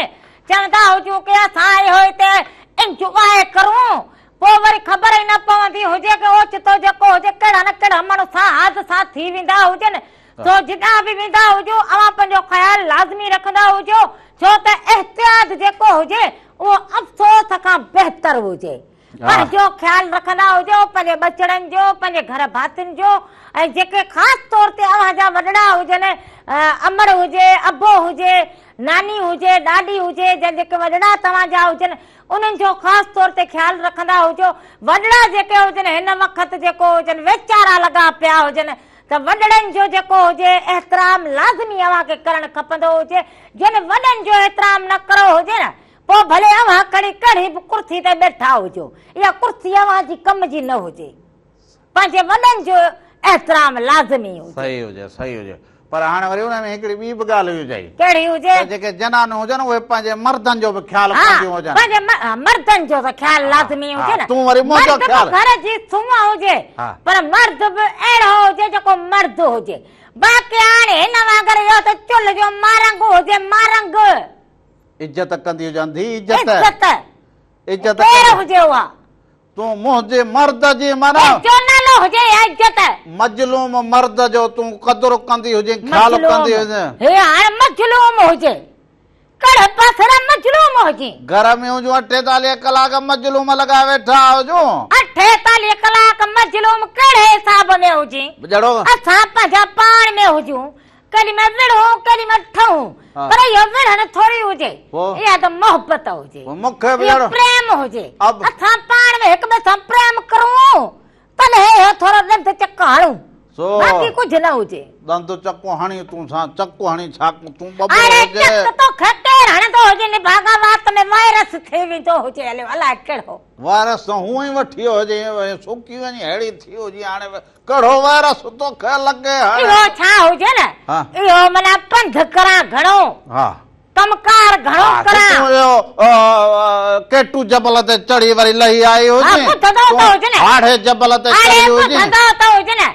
چوندا هجون ڪي اسان اهو هتي انجواء ڪرون پوء وري خبر ئي نه پوندي هجي ڪي اوچتو جيڪو هجي ڪهڙا نه ڪهڙا ماڻهو سان حادثا ٿي ويندا هجن سو جڏهن به ويندا هجو اوهان پنهنجو خيال لازمي رکندا هجو ڇو ته احتياط جيڪو هجي اهو افسوس کان بهتر هجي. پنهنجو خيال رکندا هجو، پنهنجي ٻچڙن جو، پنهنجي گهر ڀاتين جو ۽ جيڪي خاص طور تي اوهان جا وڏڙا هجن، امڙ هجي، ابو هجي، ناني هجي، ڏاڏي هجي يا جيڪي وڏڙا توهان جا هجن، انهن جو خاص طور تي خيال رکندا هجو. وڏڙا جيڪي هجن هن وقت جيڪو هجن ويچارا لڳا پيا هجن ته وڏڙن جو جيڪو هجي احترام لازمي اوهان کي ڪرڻ کپندو هجي، جن وڏن جو احترام نه ڪرو هجي نه پوء ڀلي اوهان کڻي ڪهڙي به ڪرسي تي ٻيٺا هجو، اها ڪرسي اوهان جي ڪم جي نه هجي. پنهنجي وڏن جو احترام لازمي هجي. صحيح هجي، صحيح هجي. پر هاڻي وري ان ۾ هڪڙي ٻي به ڳالهه هجي. ڪهڙي هجي؟ ته جيڪي زنانون هجن اهي پنهنجي مردن جو به خيال ها، ڪنديون هجن. پنهنجي مردن جو ته خيال لازمي هجي نه. تون وري منهنجو مرد به خيال. گهر جي سونهن هجي، پر مرد به اهڙو هجي جيڪو مرد هجي. باقي هاڻي هن وانگر اهو ته چلهه جو مارنگ هجي، مارنگ. عزت ڪندي هجان ڌي عزت عزت عزت ڪير هجي اها تون منهنجي مرد جي معنيٰ جو نالو هجي يا عزت مظلوم مرد جو تون قدر ڪندي هجين خيال ڪندي هجين هي هاڻ مظلوم هجي ڪڙه پاسرا مظلوم هجي گهر ۾ هجون 48 ڪلاڪ مظلوم لڳا ويٺا هجون 48 ڪلاڪ مظلوم ڪهڙي حساب ۾ هجي جڙو اسان پنهنجا پاڻ ۾ هجون ڪيڏي مهل وڙهون ڪيڏي مهل ٺهون پر اهو وڙهڻ ٿوري هجي اها ته محبت هجي اهو پريم هجي اسان پاڻ ۾ هڪ ٻئي سان پريم ڪرون تڏهن اهو ٿورو ڏند چڪ هڻون. سو باقي ڪجهه نه هجي. ڏند چڪو هڻي تون سان چڪ هڻي ڇا تون ٻٻرو اڙي هجي. چڪ توکي ڪير هڻندو هجي نڀاڳا وات ۾ وائرس ٿي ويندو هجي هليو الائي ڪهڙو. وائرس ته هونئن ئي وٺي ويو هجي سڪي وڃي ههڙي ٿي هجي هاڻي ڪهڙو وائرس توکي لڳي هاڻي. اهو ڇا هجي نه اهو معنيٰ پنڌ ڪران گهڻو. ها. ڪم ڪار گهڻو ڪران. تون اهو ڪيٽو جبل تي چڙهي وري لهي آئي هجين. ٻڌندو ته هجين. هاڙهي جبل تي چڙهي هجين. ٻڌندو ته هجين.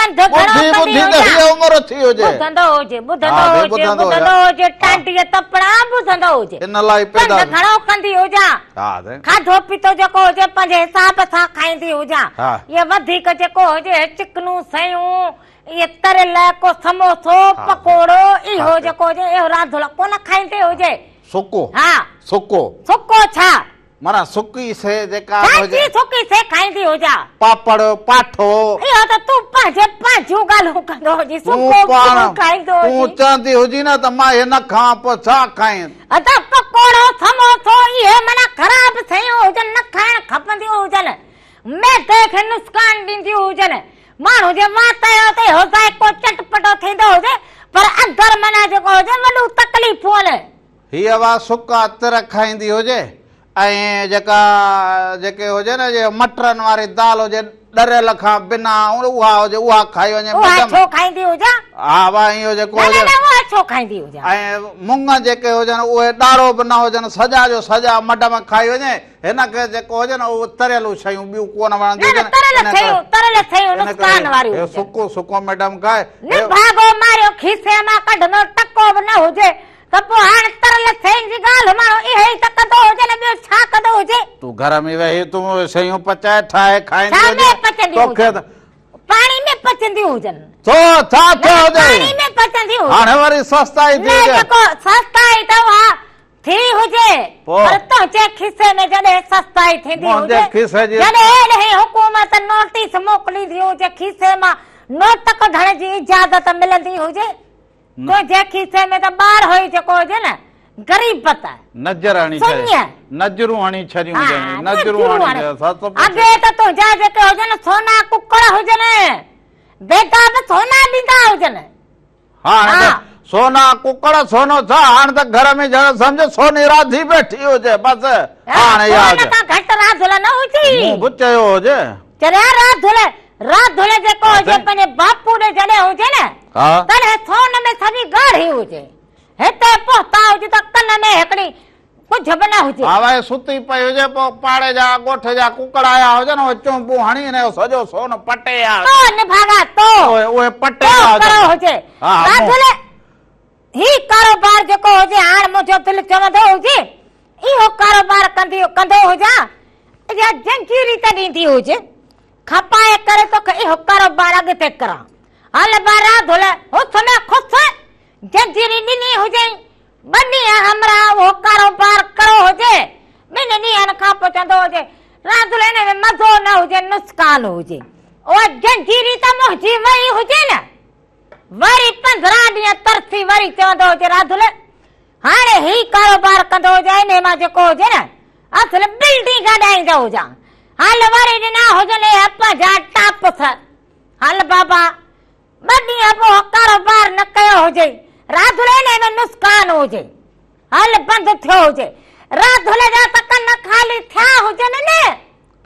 پنڌ گهڻو ٻڌي ڪندي ٻڌي ته هجان. هيء عمر ٿي هجي. ٻڌندو هجي، ٻڌندو هجي، ٻڌندو هجي، ٽانڊيء تپڙا ٻڌندو هجي. ان لاء ئي پنڌ پيدا. گهڻو ڪندي هجان. کاڌو پيتو جيڪو هجي پنهنجي حساب سان کائيندي هجان. اهي وڌيڪ جيڪو هجي چڪنون سيون، اهي تريل ڪو سموسو، پڪوڙو اهو جيڪو هجي اهو رانڌل ڪونه کائيندي هجي. سڪو. ها. سڪو. سڪو ڇا؟ معنيٰ سڪي شيء جيڪا به هجي. ڇا جي سڪي شيء کائيندي هجان؟ پاپڙ، پاٺو. اهو ته تون پنهنجي پنهنجون ڳالهيون ڪندو هجين، سڪو ڪونه کائيندو هجين. تون چوندي هجين نه ته مان اهي نه کاوان پوء ڇا کائين؟ ادا پڪوڙو، سموسو اهي معنيٰ خراب شيون هجن نه کائڻ کپنديون هجن. معدي کي نقصان ڏينديون هجن. ماڻهو جي وات جو ته اهو ذائقو چٽپٽو ٿيندو هجي پر اندر معنيٰ جيڪو هجي وڏيون تڪليفون. هيء اها سڪا تر کائيندي هجي ۽ جيڪا جيڪي هجي نه جي مٽرن واري دال هجي ڏريل کان بنا اها هجي اها کائي وڃي اها ڇو کائيندي هجان؟ ها اها اهو جيڪو هجي نه نه اها ڇو کائيندي هجان؟ ۽ مڱ جيڪي هجن اهي ڏاڙهو به نه هجن سڄا جو سڄا مڊ ۾ کائي وڃي هن کي جيڪو هجي نه اهو تريل شيون ٻيون ڪونه وڻنديون هجن. نه نه تريل شيون تريل شيون نقصان واريون هجن. سڪو سڪو ميڊم کائي. نڀاڳو ماريو کيسي مان ڪڍندو ٽڪو به نه هجي ته پوء هاڻ ترل شين جي ڳالهه ماڻهو اها ئي ته ڪندو هجي نه ٻيو ڇا ڪندو هجي. تون گهر ۾ ويهي تون شيون پچائي ٺاهي کائيندي ڇا هجين ۾ پچنديون توکي هجن؟ پاڻي ۾ پچنديون هجن. ڇو ڇا ٿيو نه هجي؟ پاڻي ۾ پچنديون هجن. هاڻي وري سستائي ٿي نه هجي. جيڪو سستائي ته اها ٿي هجي پوء؟ پر تنهنجي کيسي ۾ جڏهن سستائي ٿيندي منهنجي هجي کيسي جي جڏهن هي حڪومت نوٽيس موڪليندي هجي کيسي مان نوٽ ڪڍڻ جي اجازت ملندي هجي تنهنجي کيسي ۾ ته ٻار هوئي جيڪو هجي نه غريبت نظر هڻي سڃ نظرون هڻي ڇڏيون ها هجن نظرون نظرون هڻي هڻي سچ پچ اڳي ته تنهنجا جيڪي هجن سونا ڪڪڙ هجن بيدا به سونا ڏيندا هجن ها هاڻي ته سونا ڪڪڙ سونو ڇا هاڻي ته گهر ۾ ڄڻ سمجهه سوني راڌي ويٺي هجي بس هاڻي اها سون کان گهٽ راڌل نه هجي مون به چيو هجي چريا راڌل راڌل جيڪو هجي پنهنجي باپو ڏي جڏهن هجي نه تڏهن سون ۾ سڄي ڳاڙهي هجي هتي پهتا هجي ته ڪن ۾ هڪڙي ڪجهه به نه هجي. ها وائي ستي پئي هجي پوء پاڙي جا ڳوٺ جا ڪڪڙ آيا هجن اهي چونبون هڻي هن جو سڄو سون پٽي آيا تو نڀاڳا تو اهي اهي پٽي تو آيا ڪرو هجي ها ها راڌل هي ڪاروبار جيڪو هجي هاڻ منهنجو دل چوندو هجي اهو ڪاروبار ڪندي ڪندو هجان اها جنجيري ته ڏيندي هجي کپائي ڪري توکي اهو ڪاروبار اڳتي ڪران هل با راڌل هس ۾ خوس جنجيري ڏني هجئين ٻه ڏينهن همراهه اهو ڪاروبار ڪرو هجي، ٻن ڏينهن کان پوء چوندو هجي، راڌل ان ۾ مزو نه هجي، نسڪان هجي. اها جنجيري ته منهنجي وئي هجي نه. وري 15 ڏينهن ترسي وري چوندو هجي، راڌل هاڻي هي ڪاروبار ڪندو هجان، انهي مان جيڪو هجي نه، اصل بلڊنگ اڏائيندو هجان. هل وري ڏنا هجن اهي پنهنجا ٽاپس. هل بابا. ٻه ڏينهن پوء ڪاروبار نه ڪيو هجئي، راڌل انهي ۾ نسڪان هجي، هل بند ٿيو هجي، راڌل جا ته ڪن خالي ٿيا هجن نه.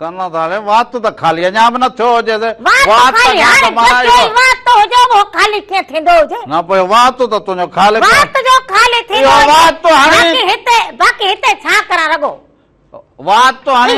ڪن ته هاڻي وات ته خالي اڃا به نه ٿيو هجيس. وات خالي هاڻي جيڪو ئي وات هجي اهو خالي ڪيئن ٿيندو هجي؟ نه پوء وات ته تنهنجو خالي وات جو خالي ٿيندو اهو وات ته هاڻي باقي هتي باقي هتي ڇا ڪران رڳو وات هڻي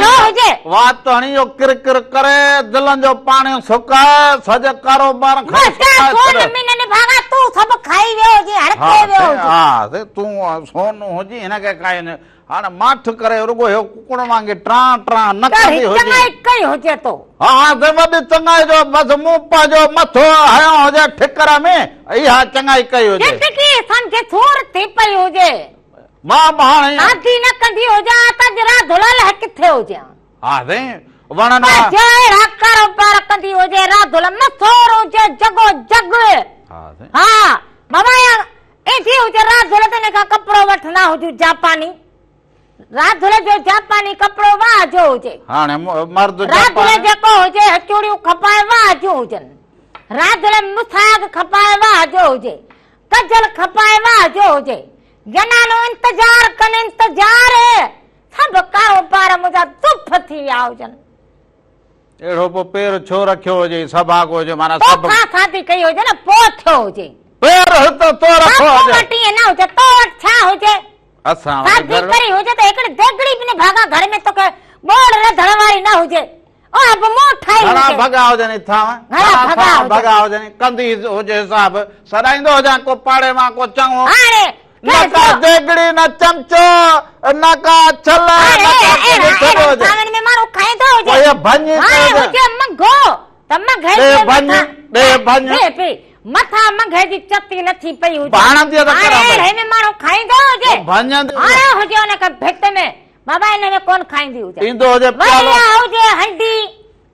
وات هڻي جو ڪر ڪر ڪري دلن جو پاڻي سڪائي سڄي ڪاروبار کي سڪائي ڇڏ. سون ۾ نڀاڳا تون سڀ کائي ويو هجين هڙڪي ويو هجين. ها سي تون سون هجين هن کي کائي وڃي هاڻي ماٺ ڪري رڳو هيو ڪڪڙ وانگي ٽران ٽران نه ڪندي هجين. چڱائي ڪئي هجي تو. ها ها سي وڏي چڱائي جو بس مون پنهنجو مٿو هنيو هجي ٺڪر ۾ اها چڱائي ڪئي هجي. زندگي سمجهه سور ٿي پئي هجي. مان به هاڻي. شادي نه ڪندي هجان ها ته اڄ راڌل الائي ڪٿي هجي ها. ها سائين وڻن ها. پنهنجا اهڙا ڪاروبار ڪندي هجي راڌل مسور هجي جڳو جڳ. ها سائين. ها بابا يا ايندي هجي راڌل ته ان کان ڪپڙو وٺندا هجون جاپاني. راڌل جو جاپاني ڪپڙو واهه جو هجي. هاڻي مرد راڌل جاپاني. جيڪو هجي هچوڙيون کپائي واهه جون هجن. راڌل مساڳ کپائي واهه جو هجي، ڪجل کپائي واهه جو هجي، جنانو انتظار ڪن انتظار، سڀ ڪاروبار منهنجا دڦ ٿي ويا هجن. اهڙو پوء پير ڇو رکيو هجي سڀاڳو هجي معنيٰ سڀ. توکان شادي ڪئي هجي نه پوء ٿيو هجي. پير هت تو رکيو هجي. مون وٽ ائين نه هجي تو وٽ ڇا هجي. اسان وٽ شادي ڪري هجي ته هڪڙي ديڳڙي به نڀاڳا گهر ۾ توکي ٻوڙ رڌڻ واري نه هجي. اها به مون ٺاهي هجي. گهڻا ڀڳا هجن ٿانء، گهڻا ٿانء ڀڳا هجن، ڪندي هجي حساب، سڏائيندو هجان ڪو پاڙي مان ڪو چڱو. هاڻي نه ڪا ديڳڙي نه چمچو، نه ڪا ڇل، نه ڪا ڪجهه ڇڏيو هجي. ٿانون ۾ ماڻهو کائيندو هجي. پوء ڀڃ هاڻي هجي منگهو ته منگهي جي ڀڃ، ڏي ڀڃ. ڏي پي مٿان منگهي جي چتي لٿي پئي هجي. ڀاڻندي ته هاڻي اهڙي ۾ ماڻهو کائيندو هجي. ڀڃندي. هاڻي هجي ان کي ڀت ۾. بابا ان ۾ ڪونه کائيندي هجي. ايندو هجي پيالو. وري اها هجي هنڊي،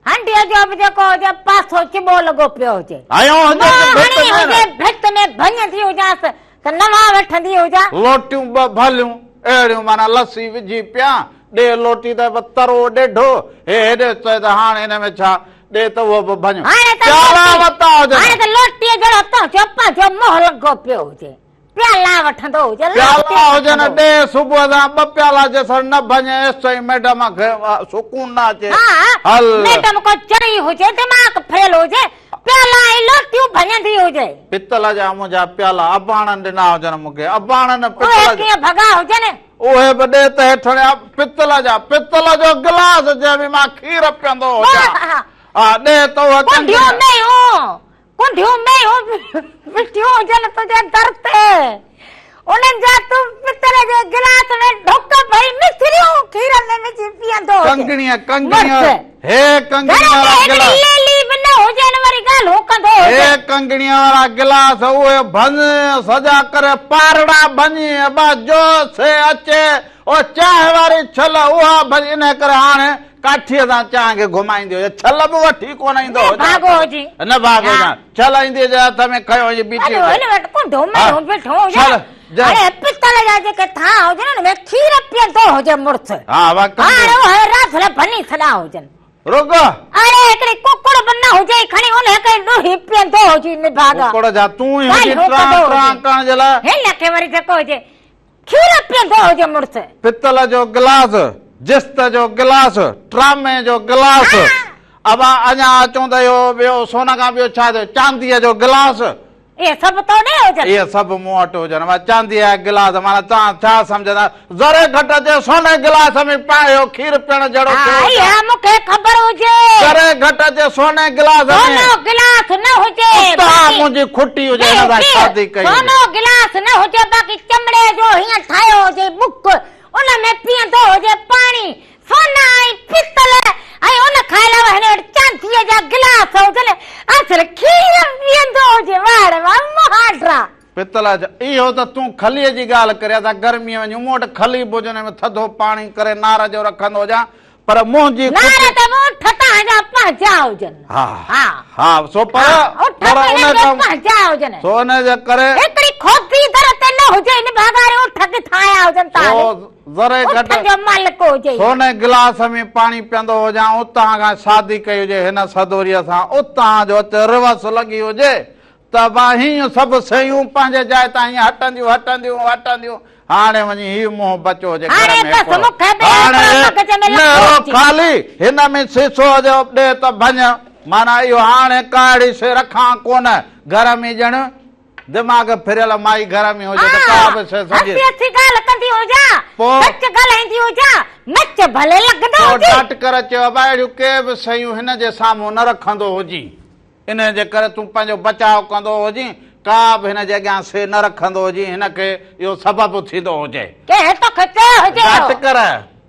هنڊيء جو به جيڪو هجي پاسو چٻو لڳو پيو هجي. هنيو هجي ته ڀت منهن ۾. هڻي هجي ڀت ۾ ڀڃندي هجانس ته نوان وٺندي هجان. لوٽيون ٻه ڀليون اهڙيون معنيٰ لسي وجهي پيان، ڏي لوٽي ته به ترو ڏيڍو، هي هيڏي چئي ته هاڻ ان ۾ ڇا، ڏي ته اهو به ڀڃ. پيالا وتا هجن. هاڻي ته لوٽيء جهڙو تنهنجو پنهنجو منهن لڳو پيو هجي. پيالا وٺندو هجي پيالا هجن ڏي صبح سان ٻه پيالا جيسر نه ڀڃي ايستائين ميڊم کي سڪون نه اچي هل ميڊم ڪو چري هجي دماغ ڦريل هجي پيالا ۽ لوٽيون ڀڃندي هجي پتل جا منهنجا پيالا اباڻن ڏنا هجن مون کي اباڻن پتل اهي ڪيئن ڀڳا هجن اهي به ڏي ته هيٺ پتل جا پتل جو گلاس جنهن ۾ مان کير پيئندو هجان ها ڏي ته اهي ڪنڍيون ميون ڪنڍيون ميون بيٺيون هجن تنهنجي در تي، انهن جا تون پتل جي گلاس ۾ ڍڪ ڀري مصريون کير ۾ وجهي پيئندو هجين. ڪنگڻيء ڪنگڻيء هي ڪنگڻيء وارا گهر ۾ هڪڙي گلاس. ليلي به نه هجين وري ڳالهون ڪندو هي هجين. ڪنگڻيء وارا گلاس اهي ڀڃ سڄا ڪري پارڙا ڀڃي ابا جو سي اچي او چانهه واري ڇل اها ڀڃ انهي ڪري هاڻي ڪاٺيء سان چانهه کي گهمائيندي هجي، ڇل به وٺي ڪونه ايندو هجي. نڀاڳو هجي. نڀاڳو هجان. ڇل ايندي هجي هٿ ۾ کنيو وڃي بيٺي هجي. هن وٽ ڪنڍو ميون بيٺو هجي. هاڻي پتل جا جيڪي ٿانء هجن ان ۾ کير پيئندو هجي مڙس. ها وا ڪنڍو. هاڻي اهي راڌل ڀڃي ڇڏيا هجن. رڳو. اڙي هڪڙي ڪڪڙ به نه هجي کڻي ان کي ڏوهي پيئندو هجي نڀاڳا. ڪڪڙ جا تون ئي هجين ٽران ٽران ڪرڻ جي لاء. هن کي وري جيڪو هجي کير پيئندو هجي مڙس. پتل جو گلاس، جست جو گلاس، ٽرامي جو گلاس، ابا اڃا اچون ته اهو ٻيو سون کان ٻيو ڇا ٿيو، چانديء جو گلاس. اهي سڀ تو ڏي هجن. اهي سڀ مون وٽ هجن. ابا چانديء جا گلاس معنيٰ توهان ڇا سمجهندا، ذري گهٽ اچي سوني گلاس ۾ اهو کير پيئڻ جهڙو ٿيو ها هجي. اها مون کي خبر هجي. ذري گهٽ اچي سوني گلاس ۾. سونو گلاس نه هجي. اتان منهنجي کٽي هجي هن سان شادي ڪئي هجي. سونو گلاس نه هجي باقي چمڙي جو هيئن ٺاهيو هجي ٻڪ ان ۾ پيئندو هجي پاڻي سونا ۽ پتل ۽ ان کان علاوه هن وٽ چانديء جا گلاس هجن اصل کير پيئندو هجي واهه ڙي واهه مهانڊا. پتل جا اهو ته تون کليء جي ڳالهه ڪرين اسان گرميء وڃون مون وٽ کلي به هجي ان ۾ ٿڌو پاڻي ڪري نار جو رکندو هجان پر منهنجي نار ته به اٺ تان جا پنهنجا هجن. ها ها سو پر اٺ پر به ان هنن جا کان پنهنجا هجن. سو ان جي ڪري هڪڙي کوتي در تي نه هجي نڀاڳاري اٺ ڪٿان آيا هجن تان سو ذري گهٽ اٺن جو مالڪ هجي. سوني گلاس ۾ پاڻي پيئندو هجان اتان کان شادي ڪئي هجي هن سدوريء سان اتان جو اچ ريورس لڳي هجي ته با هينئن سڀ شيون پنهنجي جاء تان هينئن هٽنديون هٽنديون هٽنديون هاڻي وڃي هي منهن بچو هجي گهر هاڻي ۾ بس هڪڙو. مون کي به هاڻي هڪڙو مغز ۾ لکو نهرو هجي. خالي هن ۾ سيسو هجي ڏي ته ڀڃ معنيٰ اهو هاڻي ڪا اهڙي شيء رکان ڪونه گهر ۾ ڄڻ دماغ ڦريل مائي گهر ۾ هجي ته ڪا به شيء سمجهي. هسي هسي ڳالهه ڪندي هجان پوء سچ ڳالهائيندي هجان مچ ڀلي لڳندو پوء هجي. ڊاٽڪر چيو ابا اهڙيون ڪي به شيون هن جي سامهون نه رکندو هجين. انهيء جي ڪري تون پنهنجو بچاء ڪندو هجين، ڪا به هن جي اڳيان سي نه رکندو هجين، هن کي اهو سبب ٿيندو هجي. ڪنهن توکي چيو هجي اهو؟ ڊاٽ ڪر.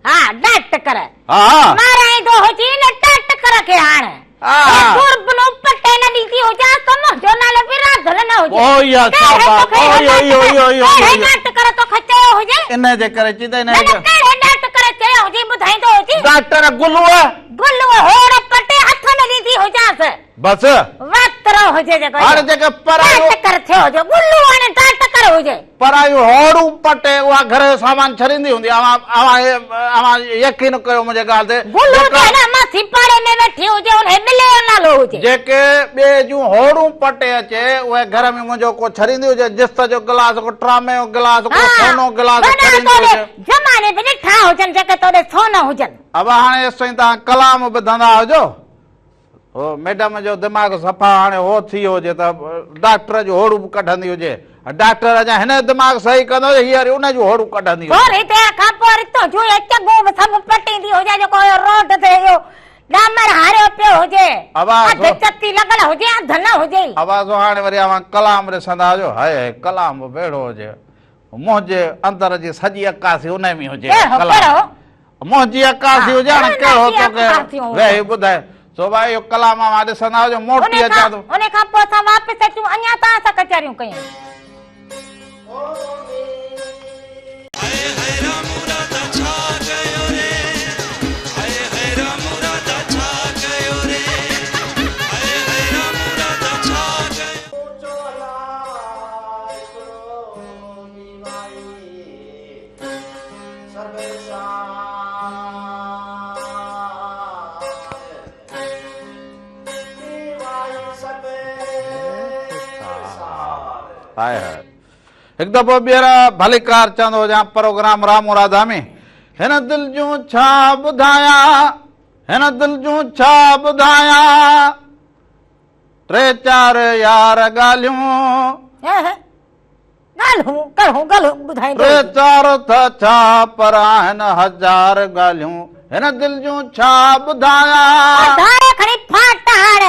ها، ڊاٽ ڪر. ها. مارائيندو هجين نه ڊاٽ ڪر کي هاڻ. ها. اي دوربنو پٽي نه ڏيندي هجانس ته منهنجو نالو به راڌل نه هجي. او اها ڪهڙي شاباس. توکي او اهو اهو ڊاٽ اهو ڪر؟ اهو اهو ڪهڙي اهو. ڊاٽ ڪر توکي چيو هجي؟ انهيء جي ڪري چئي ته نه انهيء نه جي. ڪهڙي ڊاٽ ڪر چيو هجي ٻڌائيندو هجين؟ ڊاڪٽر گلوء. گلوء هوڙ پٽي هٿ ۾ ڏيندي هجانس. بس. واترو هجي جيڪو هاڻي جيڪي پرايو. ٽاٽ ڪر ٿيو هجي. گلو هاڻي ٽاٽ ڪر. هجي. پر اهو هوڙون پٽي اها گهر جو سامان ڇڏيندي هوندي. اوهان اوهان اوهان يقين ڪيو منهنجي ڳالهه تي. گلو ته هن ماسي پاڙي ۾ ويٺي هجي انهي ٻلي جو نالو هجي. جيڪي ٻئي جون هوڙون پٽي اچي اهي گهر ۾ منهنجو ڪو ڇڏيندي هجي جست جو گلاس ڪو ٽرامي جو گلاس ڪو سونو گلاس وڏا ڇڏيندي توڏي هجي. زماني به ڏٺا هجن جيڪي توڏي سون هجن. ابا هاڻي ايستائين توهان ڪلام ٻڌندا هجو. هو ميڊم جو دماغ صفا هاڻي هو ٿي ويو هجي ته ڊاڪٽر جون هوڙون به ڪڍندي هجي. ڊاڪٽر اڃا هن جو دماغ صحيح ڪندو هجي هيء وري ان جون هوڙون ڪڍندي هجي. ٿوري دير کان پوء وري تنهنجون اهي چڳون به سڀ پٽيندي هجي جيڪو اهو روڊ تي اهو ڏامر هاريو پيو هجي. اڌ چتي لڳل هجي اڌ نه هجي. ابا سو هاڻي وري اوهان ڪلام ڏسندا هجو. هاء هاء ڪلام به اهڙو هجي. منهنجي اندر جي سڄي عڪاسي انهي ۾ هجي. ڪهڙو؟ منهنجي عڪاسي هجي هاڻي ڪهڙو توکي ويهي ٻڌائي. سو ڀائي اهو ڪلام اوهان ڏسندا هجو موٽي اچان ٿو. انهي کان پوء اسان واپس اچون اڃا توهان سان ڪچهريون ڪيون. هاء هاء رامو راڌا ڇا ڪيو ري هاء هاء رامو راڌا ڇا ڪيو ري هاء هاء رامو راڌا ڇا ڪيو. هاء هاء هڪ دفعو ٻيهر ڀليڪار چوندو هجان پروگرام رامو راڌا ۾ هن دل جون ڇا ٻڌايان هن دل جون ڇا ٻڌايان ٽي چار يار ڳالهيون. ڳالهيون ڪهڙيون ڳالهيون ٻڌائيندو ٽي چار ته ڇا پر آهن هزار ڳالهيون هن دل جون ڇا ٻڌايان. ٻڌائي کڻي ڦاٽ هاڻ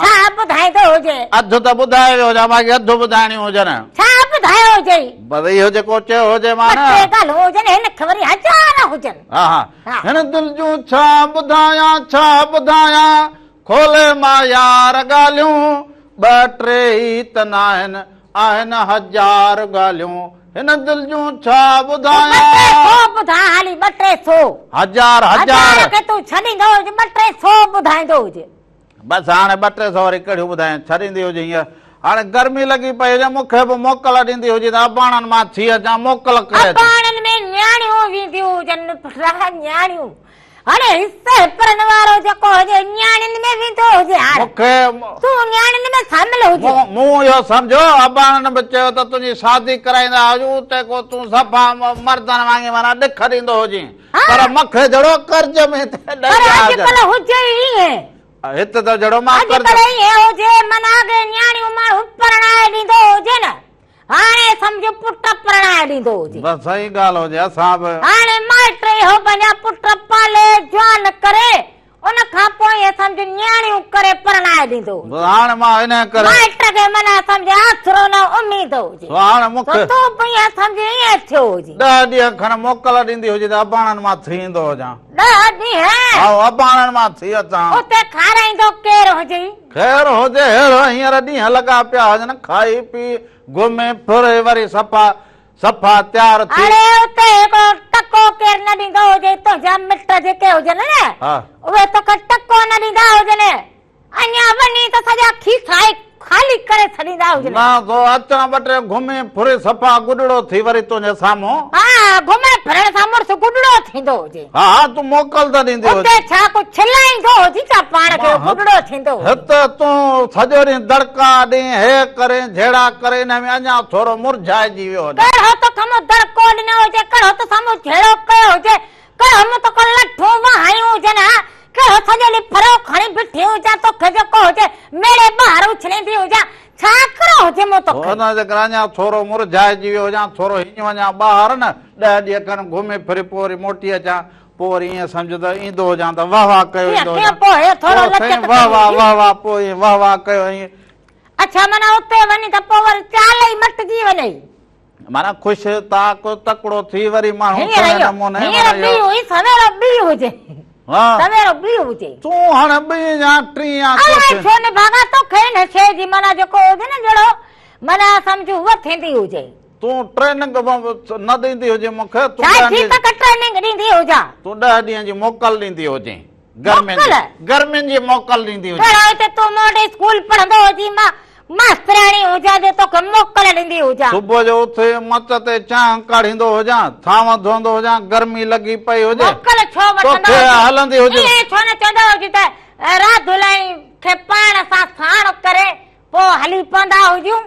ڇا ٻڌائيندو هجي. اڌ ته ٻڌائي ويو هجان باقي اڌ ٻڌائڻيون هجن. ڇا ٻڌايو هجئي. بس اهو جيڪو چيو هجي مان نه. ٻه ٽي ڳالهيون هجن هن کي وري هزار هجن. ها ها هن دل جون ڇا ٻڌايان ڇا ٻڌايان کولي مان يار ڳالهيون ٻه ٽي ئي ته ناهن آهن هزار ڳالهيون هن دل جون ڇا ٻڌايان. ٻه ٽي سو ٻڌاء هالي ٻه ٽي سو. هزار هزار. هزار کي تون ڇڏيندو هج ٻه ٽي سو ٻڌائيندو هج. بس هاڻي ٻه ٽي سو وري ڪهڙيون ٻڌايان ڇڏيندي هجي هينئر هاڻي گرمي لڳي پئي هجي مون کي به موڪل ڏيندي هجي ته اباڻن مان ٿي اچان موڪل ڪري اچان. اباڻن ۾ نياڻيون وينديون هجن پٽڙا نياڻيون. هاڻي حصي پرن وارو جيڪو هجي نياڻين ۾ ويندو هجي هاڻ مون کي تون نياڻين ۾ شامل هجي. مون اهو سمجهيو اباڻن به چيو ته تنهنجي شادي ڪرائيندا هجون اتي ڪو تون صفا مردن وانگي معنيٰ ڏک ڏيندو هجين پر مون کي جهڙو قرض ۾ ته ڏئي پر ويا هجن. اڄڪلهه هجي ئي ائين. هت ته جهڙو مان قرض. اڄڪلهه ائين هجي معنيٰ اڳي نياڻيون ماڻهو پرڻائي ڏيندو هجي نه هاڻي سمجهه پٽ پرڻائي ڏيندو هجي. بس صحيح ڳالهه هجي اسان به. هاڻي مائٽ اهو پنهنجا پٽ پالي جوان ڪري ان کان پوء ائين سمجهه نياڻيون ڪري پرڻائي ڏيندو هجي. بس هاڻي مان انهيء ڪري. مائٽ کي معنيٰ سمجهه آسرو نه اميد هجي. سو هاڻي مون کي. سو تون به ائين سمجهه ائين ٿيو هجي. ڏهه ڏينهن کن موڪل ڏيندي هجي ته اباڻن مان ٿي ايندو هجان. ڏهه ڏينهن؟ هائو اباڻن مان ٿي اچان. اتي کارائيندو ڪير هجئي؟ خير هجي ههڙو هينئر ڏينهن لڳا پيا هجن کائي پي گهمي ڦري وري صفا صفا تيار ٿي. اڙي اتي هڪڙو ٽڪو ڪير نه ڏيندو هجي تنهنجا مٽ جيڪي هجن نه اهي توکي ٽڪو نه ڏيندا هجن اڃا وڃي ته سڄا کيسا ئي خالي ڪري ڇڏيندا هجن. نه سو اچان ٻه ٽي گهمي ڦري صفا گڏڙو ٿي وري تنهنجي سامهون. ها گهمڻ ڦرڻ سان مڙس گڏڙو ٿيندو هجي. ها ها تون موڪل ته ڏيندي هجين. اتي ڇا ڪو ڇلائيندو هجين ڇا پاڻ کي اهو گڏڙو ٿيندو هجين. هت تون سڄو ڏينهن دڙڪا ڏين هي ڪرين جهيڙا ڪرين انهي ۾ اڃا ٿورو مرجهائجي ويو هجان. ڪهڙو توکي مون دڙڪو ڏنو هجي ڪهڙو تو سان مون جهيڙو ڪيو هجي ڪهڙو مون توکي لٺون وهايون هجن ها ڪهڙو سڄو ڏينهن ڦرو کڻي بيٺي هجان توکي جيڪو هجي ميڙي ٻاهر اڇليندي هجان ڇا ڪرو هجي مون توکي. ان جي ڪري اڃا ٿورو مرجهائجي ويو هجان، ٿورو هينئن وڃان ٻاهر نه، ڏهه ڏينهن کن گهمي ڦري پوء وري موٽي اچان، پوء وري ائين سمجهه ته ايندو هجان ته واه واه ڪيو ايندو هجان. پوء سائين واه واه واه واه پوء ائين واه واه ڪيو ائين. اڇا معنيٰ اتي وڃين ته پوء وري چال ئي مٽجي وڃئي. معنيٰ خوش طاق تڪڙو ٿي وري ماڻهو سهڻي نموني هينئر ٻي هئي سويرو ٻي هجي. سويرو ٻي هجي. تون هاڻ ٻي يا ٽين يا چوٿين. الائي ڇو نڀاڳا توکي ان شيء جي معنيٰ جيڪو هجي نه جهڙو معنيٰ سمجهه هوء ٿيندي هجي. تون ٽريننگ نه ڏيندي هجين مون کي. ڇا جي توکي ٽريننگ ڏيندي هجان. تون ڏهه ڏينهن جي موڪل ڏيندي هجين. گرمين جي. موڪل؟ گرمين جي موڪل ڏيندي هجين. ڪهڙا هتي تون مون وٽ اسڪول پڙهندو هجين مان ماسترياڻي هجان جو توکي موڪل ڏيندي هجان. صبح جو اٿي مچ تي چانهه ڪاڙهيندو هجان، ٿانو ڌوئندو هجان، گرمي لڳي پئي هجي، موڪل ڇو وٺندو توکي هجين؟ هلندي هجي. ائين ڇو نه چوندو هجين ته راڌلائي کي پاڻ سان ساڻ ڪري پوء هلي پوندا هجون.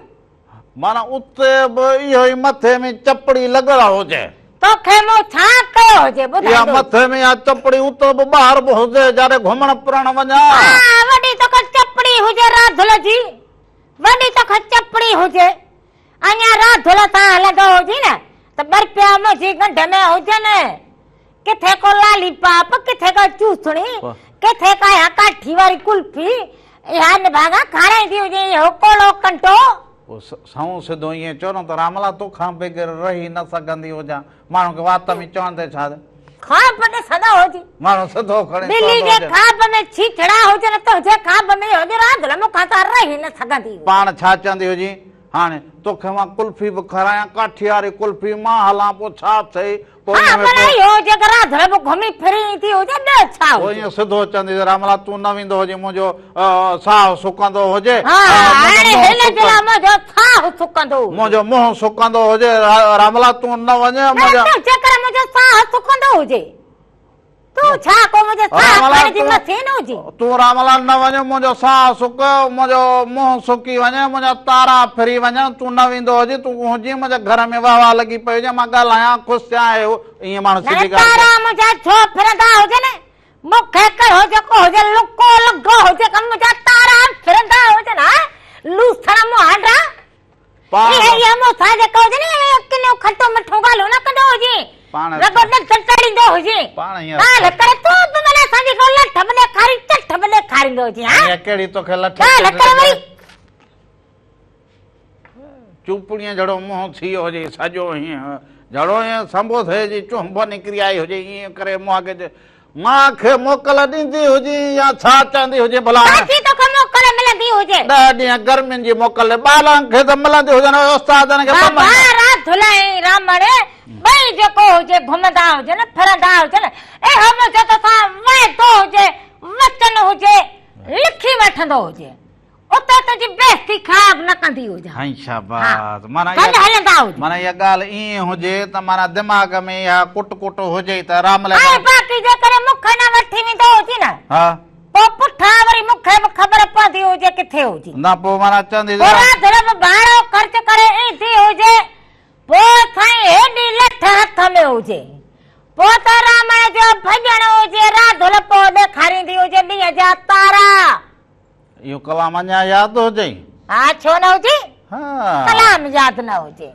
معنيٰ اتي به اهو ئي مٿي ۾ چپڙي لڳل هجي. توکي مون ڇا ڪيو هجي ٻڌائيندو. اها مٿي ۾ اها چپڙي اتي به ٻاهر به هجي جاڏي گهمڻ ڦرڻ وڃان. ها وڏي توکي چپڙي هجي راڌل جي وڏي توکي چپڙي هجي. اڃا راڌل سان هلندو هجين نه ته ٻه رپيا منهنجي ڳنڍ ۾ هجن. ڪٿي ڪو لالي پاپ، ڪٿي ڪا چوسڻي، ڪٿي ڪا اها ڪاٺي واري قلفي، اها نڀاڳا کارائيندي هجين اهو ڪوڙو ڪنٽو. پوء سنئون سڌو ائين چئو نه ته راملا توکان بغير رهي نه سگهندي هجان. ماڻهو کي وات ۾ چوندي ڇا ٿي. خواب ڏسندو هجين. ماڻهو سڌو کڻي ٻلي چوندو جي هجي. خواب ۾ ڇيڇڙا هجن، تنهنجي خواب ۾ هجي راڌل مون کان ته رهي نه سگهندي هجين. پاڻ ڇا چوندي هجين. هاڻي توکي مان قلفي به کارايان، ڪاٺياري قلفي، مان هلان پوء ڇا ٿئي؟ پوء ها ان ۾ پر پوء. اهو جيڪر راڌل به گهمي ڦري ايندي هجي ٻيو ڇا پوء هجي. ائين سڌو چوندي ته راملا تون نه ويندو هجين منهنجو ساهه سڪندو هجي. ها هاڻي هن جي لاء منهنجو ساهه سڪندو هجي. منهنجو منهن سڪندو هجي راملا تون نه وڃ نه منهنجا. تون جيڪر منهنجو ساهه سڪندو هجي تون ڇا ڪو منهنجي ساهه کڻڻ جي مشين هجي. تون راملا نه وڃ منهنجو ساهه سڪ منهنجو منهن سڪي وڃي منهنجا تارا ڦري وڃن تون نه ويندو هجين تون هجين منهنجي گهر ۾ واهه واهه لڳي پئي هجي مان ڳالهايان خوش ٿيان هي هو ائين ماڻهو نه سڌي ڳالهه تارا منهنجا ڇو ڦرندا هجن مون کي ڪهڙو جيڪو هجي لڪو لڳو هجي ڪم منهنجا تارا ڦرندا هجن ها لوسڻ مهانڊا پاڻ اهي اهي مون سان جيڪو هجي نه اهي ڪنو کٽو مٺو ڳالهيون نه ڪندو هجي پاڻ رڳو ڏند تڙيندو هجي پاڻ هينئر ڳالهه ڪري تون به معنيٰ اسان جي ڪو لٺ به ڏيکاري چٺ به ڏيکاريندو هجي ها هينئر ڪهڙي توکي لٺ ڳالهه ڪري وري چوپڙيء جھڙو منهن ٿي ويو هجي سڄو هينئن جھڙو هينئن سنبوسي جي چهنب نڪري آئي هجي ائين ڪري منهن کي مان کي موڪل ڏيندي هجين يا ڇا چوندي هجين ڀلا؟ ڪاٿي توکي موڪل ملندي هجي؟ ڏهه ڏينهن گرمين جي موڪل ٻارن کي ته ملندي هجن استادن کي ٻه بابا مهينا. راڌل ۽ رامڻ ٻئي جيڪو هجي گهمندا هجن ڦرندا هجن اهو منهنجو توسان وعدو هجي وچن هجي لکي وٺندو هجي. اتي تنهنجي بيعزتي خراب نه ڪندي هجان. سائين شاباس معنيٰ گڏ هلندا هجون. معنيٰ اها ڳالهه ائين هجي ته معنيٰ دماغ ۾ اها ڪٽ ڪٽ هجي ته رام لعل. ۽ باقي جيڪڏهن مون کي نه وٺي ويندو هجي نه. ها. پوء پٺان وري مون کي به خبر پوندي هجي ڪٿي هجي. نه پوء معنيٰ چوندي پوء راڌل به ڀاڙو خرچ ڪري ايندي هجي. پوء سائين هيڏي لٺ هٿ ۾ هجي. پوء ته رامڻ جو ڀڄڻ هجي راڌل پوء ڏيکاريندي هجي ڏينهن جا تارا. اهو ڪلام اڃا ياد هجئي؟ ها ڇو نه هجي؟ ها. ڪلام ياد نه هجي.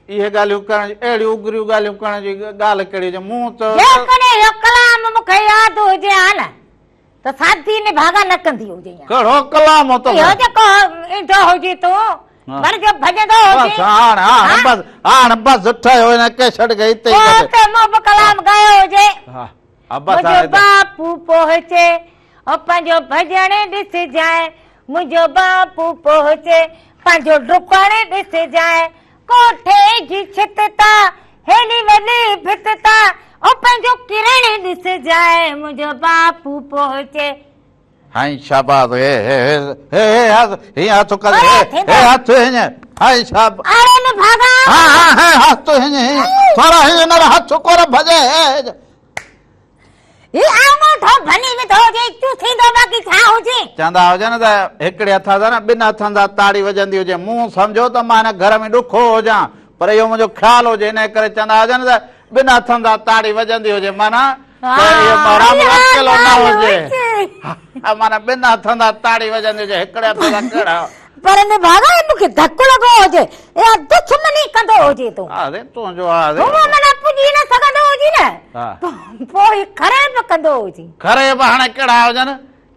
اهي ڳالهيون ڪرڻ جي اهڙيون اگريون ڳالهيون ڪرڻ جي ڳالهه ڪهڙي هجي مون ته. جيڪڏهن اهو ڪلام مون کي ياد هجي ها نه ته سادي نڀاڳا نه ڪندي هجين ها. ڪهڙو ڪلام هو توکي؟ اهو جيڪو ايندو هجي تون ور جو ڀڄندو هجين. بس هاڻ هاڻ بس هاڻ بس ٺهيو هن ڪيسٽ کي هتي ئي پوء ته مون به ڪلام ڳايو هجي. ها ها بس منهنجو هاڻي. باپو پهچي او پنهنجو ڀڄڻ ڏسجانء، منهنجو باپو پهچي، پنهنجو ڊڪڻ ڏسجانء، ڪوٺي جي ڇت تان، هيڏي وڏي ڀت تان، او پنهنجو ڪرڻ ڏسجانء، منهنجو باپو پهچي. هائين شاباس هي هي هي هي هي هٿ هيئن هٿ ڪر هي هي هٿ هيئن هائين شاب اڙي نڀاڳا ها ها هي هٿ هيئن هيئن ٿورا هيئن نه هٿ ڪور ڀڄي هي هي آڱوٺو ڀڃي وڌو هجي، چوسيندو باقي ڇا هجي؟ چوندا هجن ته هڪڙي هٿ سان نه ٻن هٿن سان تاڙي وڄندي هجي. مون سمجهيو ته مان هن گهر ۾ ڏکو هجان پر اهو منهنجو خيال هجي انهيء ڪري چوندا هجن ته ٻن هٿن سان تاڙي وڄندي هجي معنيٰ ته اهو مهرام اڪيلو نه هجي. ها معنيٰ ٻن هٿن سان تاڙي وڄندي هجي هڪڙي هٿ سان ڪهڙا. پر نڀاڳا هي مون کي ڌڪ لڳو هجي اها دشمني ڪندو هجي تون. ها سائين تنهنجو ها سائين. هونء معنيٰ پڄي نه سگهندو هجي نه پوء هي کري به ڪندو هجي. کري به هاڻي ڪهڙا هجن.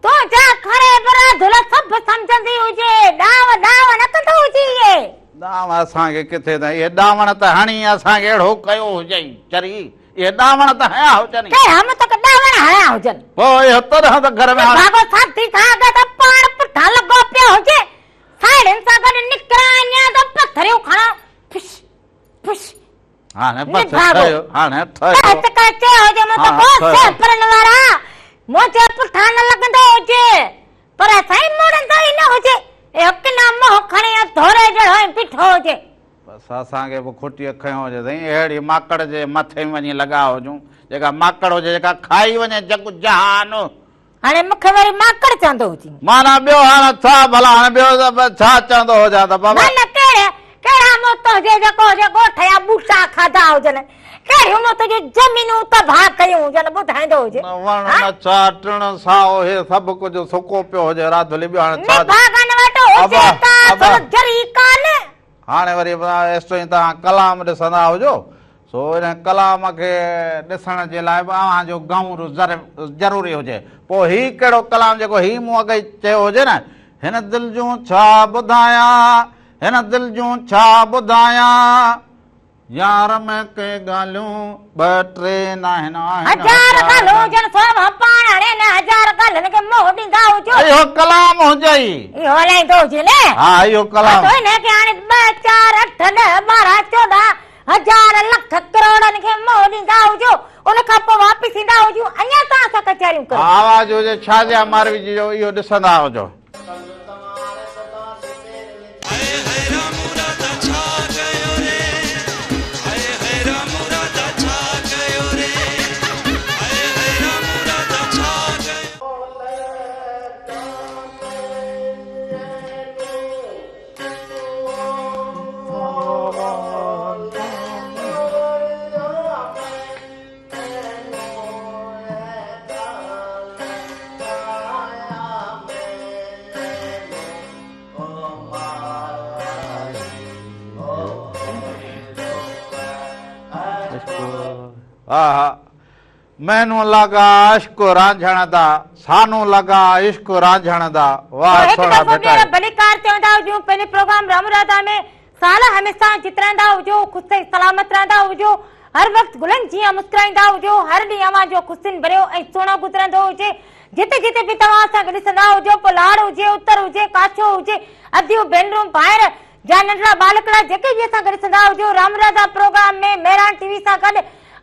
تنهنجا کري به راڌل سڀ سمجهندي هجي ڏانء ڏانء نه ڪندو هجي اهي. ڏانء اسان کي ڪٿي ته اهي ڏانوڻ ته هڻي اسان کي اهڙو ڪيو هجئي چري. اهي ڏانوڻ ته هنيا هجن ئي. ڪنهن هم توکي ڏانوڻ هنيا هجن. پوء اهو تڏهن ته گهر ۾ هاڻي. ڀاڳو ساٿي کان اڳ ته پاڻ پٺان لڳو پيو هجي. ساهيڙين سان گڏ نڪران اڃا ته پٿريون کڻان ڦش ڦش. هاڻي بس ٺهيو هاڻي ٺهيو. ته ڪر چيو هجي مون ته ڪو سيپرن وارا منهنجي پٺان نه لڳندو هجي. پر سائين مڙندو ئي نه هجي. اهو ڪنا منهن ڏٺو هجي. بس اسان کي به کٽيء کنيو هجي سائين، اهڙي ماڪڙ جي مٿي ۾ وڃي لڳا هجون، جيڪا ماڪڙ هجي جيڪا کائي وڃي جڳ جهان. هاڻي مون کي وري ماڪڙ چوندو هجين. معنيٰ ٻيو هاڻ ڇا ڀلا هاڻي ٻيو ڇا چوندو هجان ته بابا. نه نه ڪهڙي ڪهڙا مون تنهنجي جيڪو هجي ڳوٺ جا ٻوٽا کاڌا هجن، ڪهڙيون مون تنهنجون زمينون تباهه ڪيون هجن ٻڌائيندو هجي. نه وڻ نه ڇا ٽڻ سائو هي سڀ ڪجهه سڪو پيو هجي راڌلي ٻيو هاڻي ڇا. نڀاڳن وٽ هجي ڪا ٿورو ذري ڪانه. هاڻي وري ايستائين توهان ڪلام ڏسندا هجو، سو ان ڪلام کي ڏسڻ جي لاء به اوهان جو گئونر ضروري هجي. پوء هي ڪهڙو ڪلام جيڪو هي مون اڳ ئي چيو هجي نه، هن دل جون ڇا ٻڌايان، هن دل جون ڇا ٻڌايان، يار ۾ ڪي ڳالهيون ٻه ٽي ناهن آهن هزار ڳالهيون هجن سو اوهان پاڻ هاڻي انهن هزار ڳالهين کي منهن ڏيندا هجو. اهو ڪلام هجئي. اهو هلائيندو هجي نه. ها اهو ڪلام. ها تو انهن کي هاڻي ٻه چار اٺ ڏهه 12 14 هزار لک ڪروڙن کي منهن ڏيندا هجو ان کان پوء واپس ايندا هجون اڃا توهان سان ڪچهريون ڪريون. آواز هجي شازيا ماروي جي جو اهو ڏسندا هجو. هاء هاء رامو راڌا ڇا ڪيو ري هاء هاء رامو راڌا ڇا ڪيو ري هاء هاء رامو راڌا ڇا ڪيو. مينون لڳا عشق رانجهڻ دا سانون لڳا عشق رانجهڻ دا واهه هڪ سهڻا دفعو ٻيهر ڀٽائي. ڀليڪار چوندا هجون پنهنجي پروگرام رام راڌا ۾ سال هميشه جترائيندا هجو خوش ۽ سلامت رهندا هجو هر وقت گلن جيان مسڪرائيندا هجو هر ڏينهن اوهان جو خوشين ڀريو ۽ سهڻو گذرندو هجي جتي جتي به توهان اسان کي ڏسندا هجو پوء لاڙ هجي اتر هجي ڪاڇو هجي اديون ڀينرون ڀائر جا ننڍڙا ٻالڪڙا جيڪي به اسان کي ڏسندا هجو Ram Radha programme ۾ Mehran T V سان گڏ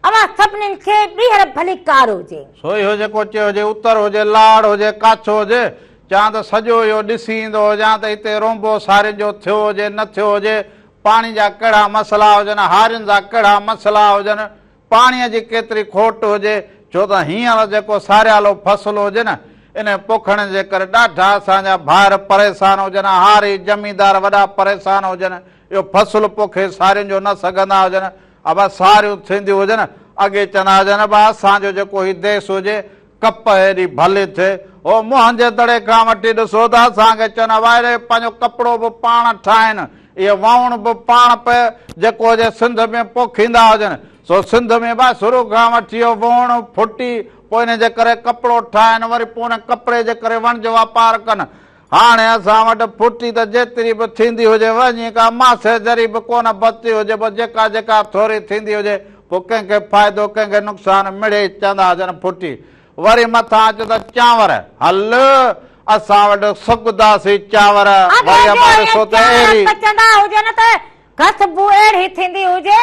اوهان سڀنين کي ٻيهر ڀليڪار هجي. سو اهو جيڪو چيو هجي اتر هجي لاڙ هجي ڪاڇو هجي چيان ته سڄو اهو ڏسي ايندو هجان ته هتي رونبو سارين جو ٿيو هجي نه ٿيو هجي، پاڻي جا ڪهڙا مسئلا هجن، هارين جا ڪهڙا مسئلا هجن، پاڻيء جي ڪيتري کوٽ هجي، ڇو ته هينئر جيڪو ساريالو فصل هجي نه، انهي پوکڻ جي ڪري ڏاڍا اسان جا ڀائر پريشان هجن، هاري، زميندار وڏا پريشان هجن، اهو فصل پوکي سارين جو نه سگهندا هجن، ابا ساريون ٿينديون هجن، اڳي چوندا هجن ابا اسان جو جيڪو هي ديس هجي، ڪپهه ايڏي ڀلي ٿئي. هو منهن جي دڙي کان وٺي ڏسو ته اسان کي چون وائڙي پنهنجو ڪپڙو به پاڻ ٺاهين. اهي ووڻ به پاڻ پئي جيڪو هجي سنڌ ۾ پوکيندا هجن. سو سنڌ ۾ به شروع کان وٺي اهو ووڻ ڦٽي پوء ان جي ڪري ڪپڙو ٺاهين وري پوء ان ڪپڙي جي ڪري وڻج واپار ڪن. هاڻي اسان وٽ ڦٽي ته جيتري به ٿيندي هجي وڃي ڪا ماسي ذري به ڪونه بچي هجي پوء جيڪا جيڪا ٿوري ٿيندي هجي پوء ڪنهن کي فائدو ڪنهن کي نقصان مڙيئي چوندا هجن ڦٽي وري مٿان اچ ته چانور هل اسان وٽ سڪداسي چانور اڳي وري جو امان اهي ڏسو ته چانور اهڙي پچندا هجن ته خشبو اهڙي ٿيندي هجي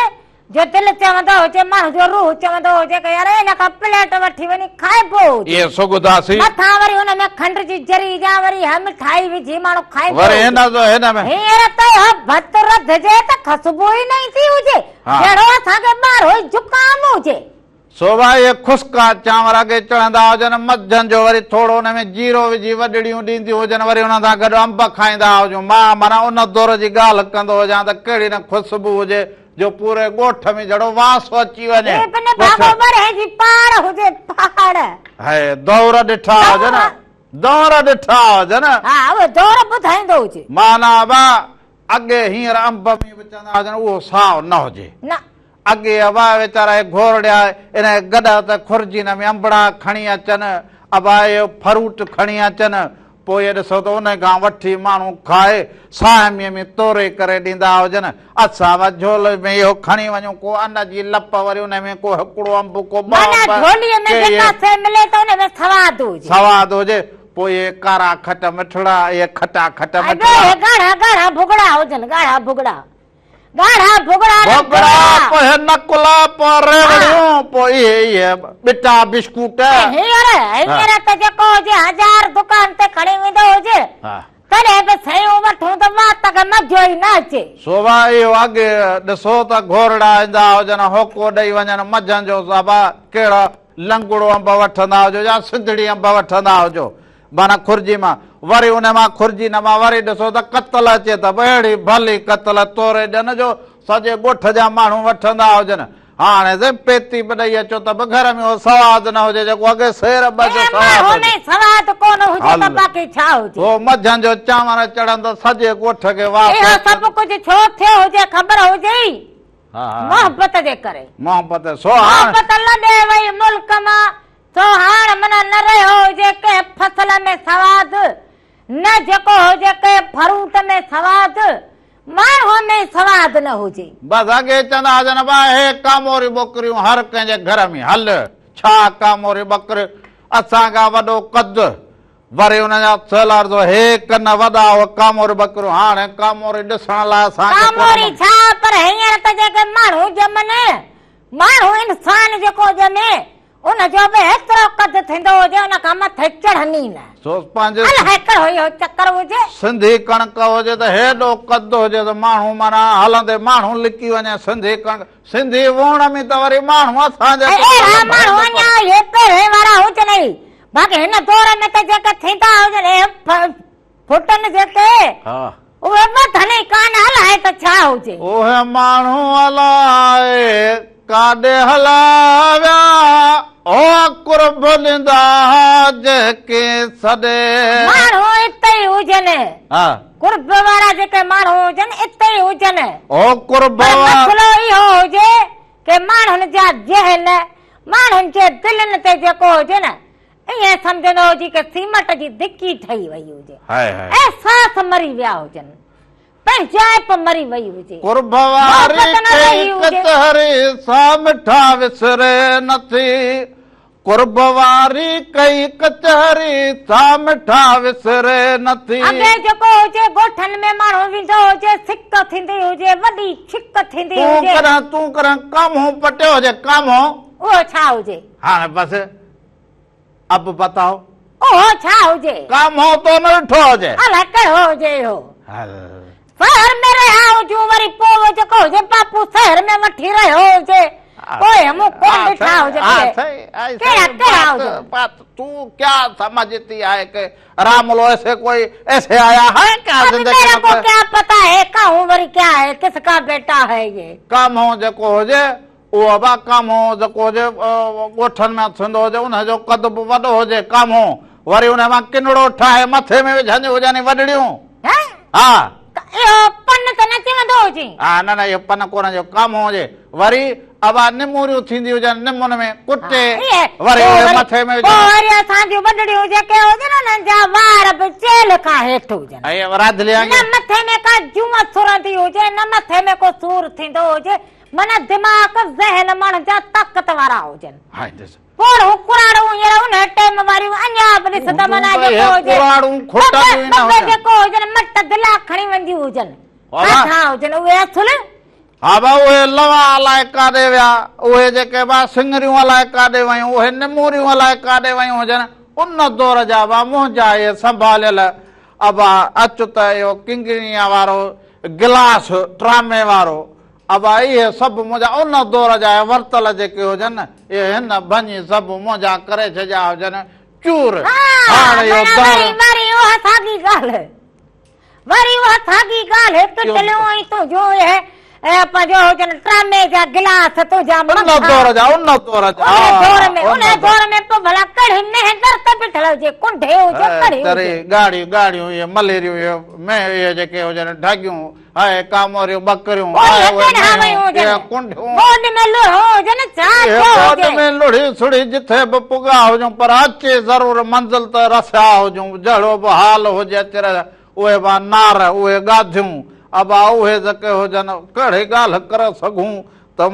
جو دل چوندو هجي، ماڻهو جو روح چوندو هجي ته يار ان کان پليٽ وٺي وڃي کائبو هجي. اهي سگهداسين. مٿان وري ان ۾ کنڊ جي ذري يا وري اها مٺائي وجهي ماڻهو کائيندو وري هجي. هن جو هن ۾. هينئر ته اهو ڀت رڌجي ته خشبو ئي نه ايندي هجي، جهڙو اسان کي ٻارهو ئي زڪام هجي. سو ڀاء اهي خشڪا چانور اڳي چڙهندا هجن، منجهند جو وري ٿورو ان ۾ جيرو وجهي وڏڙيون ڏينديون هجن، وري انهن سان گڏ انب کائيندا هجون. مان معنيٰ ان دور جي ڳالهه ڪندو هجان ته ڪهڙي نه خوشبو هجي جو پوري ڳوٺ ۾ جھڙو واس اچي وڃي. هي به نه ڀاڳو ورهين جي پاڙ هجي پاڙ. هي دور ڏٺا هجن، دور ڏٺا هجن. ها اهو دور ٻڌائيندو هجي. معنيٰ ڀاء اڳي هينئر انب ۾ به چوندا هجن اهو سائو نه هجي. نه. اڳي ابا ويچارا اهي گهورڙيا انهي گڏهه ته خرجين ۾ انبڙا کڻي اچن، ابا اهي فروٽ کڻي اچن، پوء ڏسو ته انهي کان وٺي ماڻهو کائي ساهميء ۾ توري ڪري ڏيندا هجن. اسان به جهولي ۾ اهو کڻي وڃون ڪو ان جي لپ وري انهي ۾ ڪو هڪڙو انب ڪو ٻه معنيٰ انب جهوليء ۾ ڪي جيڪا اهي شيء ملي ته انهي ۾ سواد هجي. سواد هجي. پوء اهي ڪارا کٽ مٺڙا، اهي کٽا کٽ ۽ ٻيو مٺڙا. اهي ڳاڙها ڳاڙها ڀڳڙا هجن، ڳاڙها ڀڳڙا. ڳاڙها ڀڳڙا نه ڀڳڙا، پوء نقلا، پوء ريوڙيون، پوء اهي اهي ٻٽا بسڪوٽ. ۽ هينئر هينئر ته جيڪو هجي هزار دڪان تي کڻي ويندو هجي. تڏهن به شيون وٺون ته وات کي مزو ئي نه اچي. سوڀا اهو اڳي ڏسو ته گهورڙا ايندا هجن، هوڪو ڏئي وڃن، منجهند جو سوڀا ڪهڙا لنگڙو انب وٺندا هجو يا سنڌڙي انب وٺندا هجو، معنيٰ کرجي مان، وري ان مان کرجي نه مان وري ڏسو ته ڪتل اچي ته به اهڙي ڀلي ڪتل توري ڏين جو سڄي ڳوٺ جا ماڻهو وٺندا هجن. هاڻي سائين پيتي به ڏئي اچو ته به گهر ۾ اهو سواد نه هجي جيڪو اڳي سير ٻه جو اي سواد ماڻهو هجي. ۾ سواد ڪونه هجي ته هل. باقي ڇا هجي. اهو منجهند جو چانور چڙهندو سڄي ڳوٺ کي واس اهو اچي. سڀ ڪجهه ڇو ٿيو هجي خبر هجئي؟ ها ها. محبت جي ڪري. محبت سو هاڻ. محبت لڏي وئي ملڪ مان سو هاڻ معنيٰ نه رهيو هجي ڪنهن فصل ۾ سواد، نه جيڪو هجي ڪنهن فروٽ ۾ سواد، ماڻهوء ۾ سواد نه هجي. بس اڳي چوندا هجن ڀاء هي ڪاموري ٻڪريون هر ڪنهن جي گهر ۾ هل ڇا ڪاموري ٻڪري اسان کان وڏو قد وري ان جا سيلارزو هي ڪن وڏا اهي ڪاموري ٻڪريون هاڻي ڪاموري ڏسڻ لاء اسان کي ڪونه ڪاموري ڇا پر هينئر ته جيڪي ماڻهو ڄمن ماڻهو انسان جيڪو ڄمي ان جو به ايترو قد ٿيندو هجي ان کان مٿي چڙهن ئي نه. سو پنهنجي الائي ڪهڙو اهو چڪر هجي. سنڌي ڪڻڪ هجي ته هيڏو قد هجي ته ماڻهو معنيٰ هلندي ماڻهو لڪي وڃي سنڌي ڪڻڪ سنڌي ووڻ ۾ ته وري ماڻهو اسان جي ۽ اهڙا ماڻهو اڃا اهي پهرين وارا هجن ئي باقي هن دور ۾ ته جيڪي ٿيندا هجن اهي ڦٽن جيڪي اهي وڌن ئي ڪانه الائي ته ڇا هجي. اهي ماڻهو الائي ڪاڏي هلا ويا او قرب ڏيندا جيڪي سڏي. ماڻهو اتي ئي هجن. قرب وارا جيڪي ماڻهو هجن اتي ئي هجن. او قرب پر مسئلو اهو هجي ڪي ماڻهن جا ذهن ماڻهن جي دلين تي جيڪو هجي نه ائين سمجهندو هجي ڪه سيمٽ جي دڪي ٺهي وئي هجي، احساس مري ويا هجن، پنهنجائپ مري وئي هجي، قرب واري محبت نه ڪئي رهي هجي. ڪچهري سا مٺا وسري نٿي، قرب واري ڪئي ڪچهري سا مٺا وسري نٿي. اڳي جيڪو هجي ڳوٺن ۾ ماڻهو ويندو هجي، سڪ ٿيندي هجي، وڏي ڇڪ ٿيندي تون هجي. ڪڏهن تون ڪڏهن ڪامهون پٽيو هجي ڪامهون. اهو ڇا هجي؟ هاڻي بس اب بتاؤ. اهو ڇا هجي؟ ڪامهون تو نه ڏٺو هجي. الائي ڪهڙو هجي اهو. هل. شهر ۾ رهيا هجون وري پوء اهو جيڪو هجي باپو شهر ۾ وٺي رهيو هجي پوء مون ڪونه ڏٺا هجن اهي. ڪهڙا ڪهڙا هجن. بات تو ڪيا سمجهتي آهي ڪي راملو ايسي ڪوئي ايسي آيا هي ڪيا زندگي اب ميري ۾ ڪو ڪيا پتا هي ڪاهون وري ڪيا هي ڪس ڪا بيٽا هي يي. ڪامهون جيڪو هجي اهو ابا ڪامهون جيڪو هجي ڳوٺن ۾ ٿيندو هجي ان جو قد به وڏو هجي ڪامهون وري ان مان ڪنڙو ٺاهي مٿي ۾ وجهنديون هجن وڏڙيون ها اهو پن ته نه چوندو هجين. ها نه نه اهو پن ڪونه جو ڪامهون هجي وري ابا نموريون ٿينديون هجن نمن ۾ ڪٽي وري اهي مٿي ۾ وجهن. پوء وري اسان جون وڏڙيون جيڪي هجن انهن جا وار به چيلهه کان هيٺ هجن. ۽ راڌلي نه مٿي ۾ ڪا جونء سرندي هجي نه مٿي ۾ ڪو سور ٿيندو هجي معنيٰ دماغ، ذهن ماڻهن جا طاقت وارا هجن. پوڙهو ڪراڙو هينئر انهيء ٽيم واريون اڃا به ڏس ته معنيٰ جيڪو هجي ٻه ٻه جيڪو هجن مٽ دلا کڻي وينديون هجن. کاڌا هجن اهي اصل. ها ڀاء اهي لوا الائي ڪاڏي ويا، اهي جيڪي ڀاء سڱريون الائي ڪاڏي ويون، اهي نموريون الائي ڪاڏي ويون هجن، ان دور جا ڀاء منهنجا اهي سنڀاليل ابا اچ ته اهو ڪنگڻيء وارو گلاس ٽرامي وارو ابا اهي سڀ منهنجا ان دور جا ورتل جيڪي هجن، اهي هن ڀڃي سڀ منهنجا ڪري ڇڏيا هجن، چور! هاڻ اهو معنيٰ دور. وري وري اها ساڳي ڳالهه، وري اها ساڳي ڳالهه، ڪٽليون ۽ تنهنجون اهي پنهنجو هجن ٽرامي جا گلاس تنهنجا ان منگها. دور جا، ان دور جا، ان دور ۾، ان ان دور ۾ پوء ڀلا ڪهڙي مينهن در تي بيٺل هجي، ڪنڍي هجي، ڪهڙي تري هجي. ڳاڙهيون ڳاڙهيون اهي مليريون اهي مينهن اهي جيڪي هجن ڍڳيون. هاء ڪاموريون ٻڪريون، هاء اهي مينهون، اهي ڪنڍيون. ٻوڏ ۾ لڙهو هجن ڇا اهي ٿيو ٻوڏ هجي. ۾ لڙهي سڙهي جٿي به پڳا هجون پر اچي ضرور منزل تي رسيا هجون، جهڙو به حال هجي اچي رسيا، اهي با نار، اهي ڳاڌيون، ابا اهي جيڪي هجن، ڪهڙي ڳالهه ڪري سگهون ته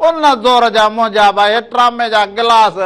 ان دور جا منهنجا ابا اهي ٽرامي جا گلاس،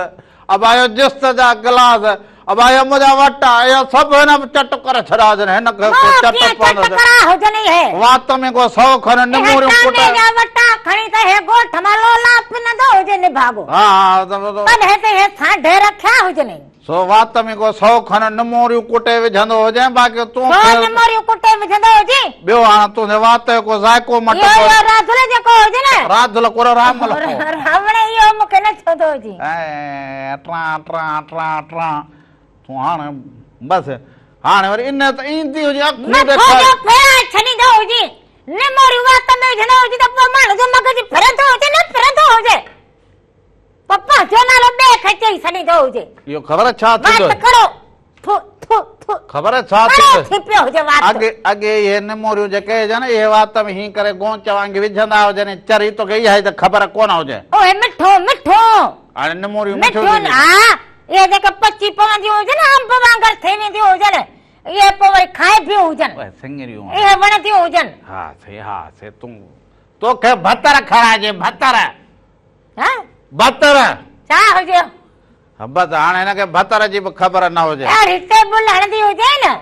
ابا اهي جست جا گلاس، ابا اهي منهنجا وٽ اهي سڀ هن چٽ ڪري ڇڏيا هجن هن کي ڪو چٽ پوندو هجي. ڪرا هجن اهي. وات ۾ ڪو سو کن نموريون ڪٽ. اهي ٽامي جا وٽا کڻي ته هي ڳوٺ مان لولا پنندو هجي نڀاڳو. ها ها. تڏهن ته اهي سانڍي رکيا هجن. سو وات ۾ ڪو سو کن نموريون ڪٽي وجهندو هجين باقي تون سو نموريون ڪٽي وجهندو هجين. ٻيو هاڻ تنهنجي وات جو ڪو ذائقو مٽ اهو اهو راڌل جيڪو هجي نه. راڌل ڪو رامل ڪو. راوڻ اهو مون کي نه چوندو هجين. ۽ ٽران ٽران ٽران ٽران تون هاڻ بس هاڻ وري ان ته ايندي هجي اکيون مٿو ڏيکاري. جو ڦيرائي ڇڏيندو هجين. نموريون وات ۾ وجهندو هجين ته پوء ماڻهو جو مغز ڦرندو هجي نه ڦرندو هجي. پوء پنهنجو نالو ٻئي کي چئي سڏيندو هجي. اهو خبر ڇا ٿيندو. وات ڪڙو ٿو ٿو ٿو. خبر ڇا ٿيندو. ڪڙو ٿي پيو هجي وات. اڳي اڳي اهي نموريون جيڪي هجن اهي وات ۾ هين ڪري گونچ وانگي وجهندا هجن ۽ چري توکي اها ئي ته خبر ڪونه هجي. اهي مٺو مٺو. هاڻي نموريون مٺيون مٺيون ها اهي جيڪي پچي پونديون هجن انب وانگر ٿي وينديون هجن اهي پوء وري کائبيون هجن. اهي سڱريون. اهي وڻنديون هجن. ها سي ها سي تون توکي ڀتر کارائجي ڀتر. ها؟ ڀتر. ڇا هجي؟ بس هاڻي هن کي ڀتر جي به خبر نه هجي. اهڙي ٽيبل هڻندي هجي نه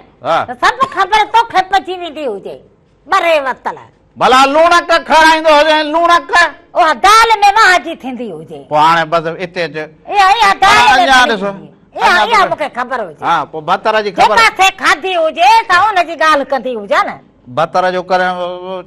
ته سڀ خبر توکي پئجي ويندي هجي. ٻري وتل. ڀلا لوڻڪ کارائيندو هجين لوڻڪ. اها دال ۾ واهه جي ٿيندي هجي. پوء هاڻي بس اتي اچ. اها اها دال ۾ اڃا ڏس. اها اها مون کي خبر هجي. ها پوء ڀتر جي خبر. جيڪا شيء کاڌي هجي سا ان جي ڳالهه ڪندي هجان نه. ڀتر جو ڪرين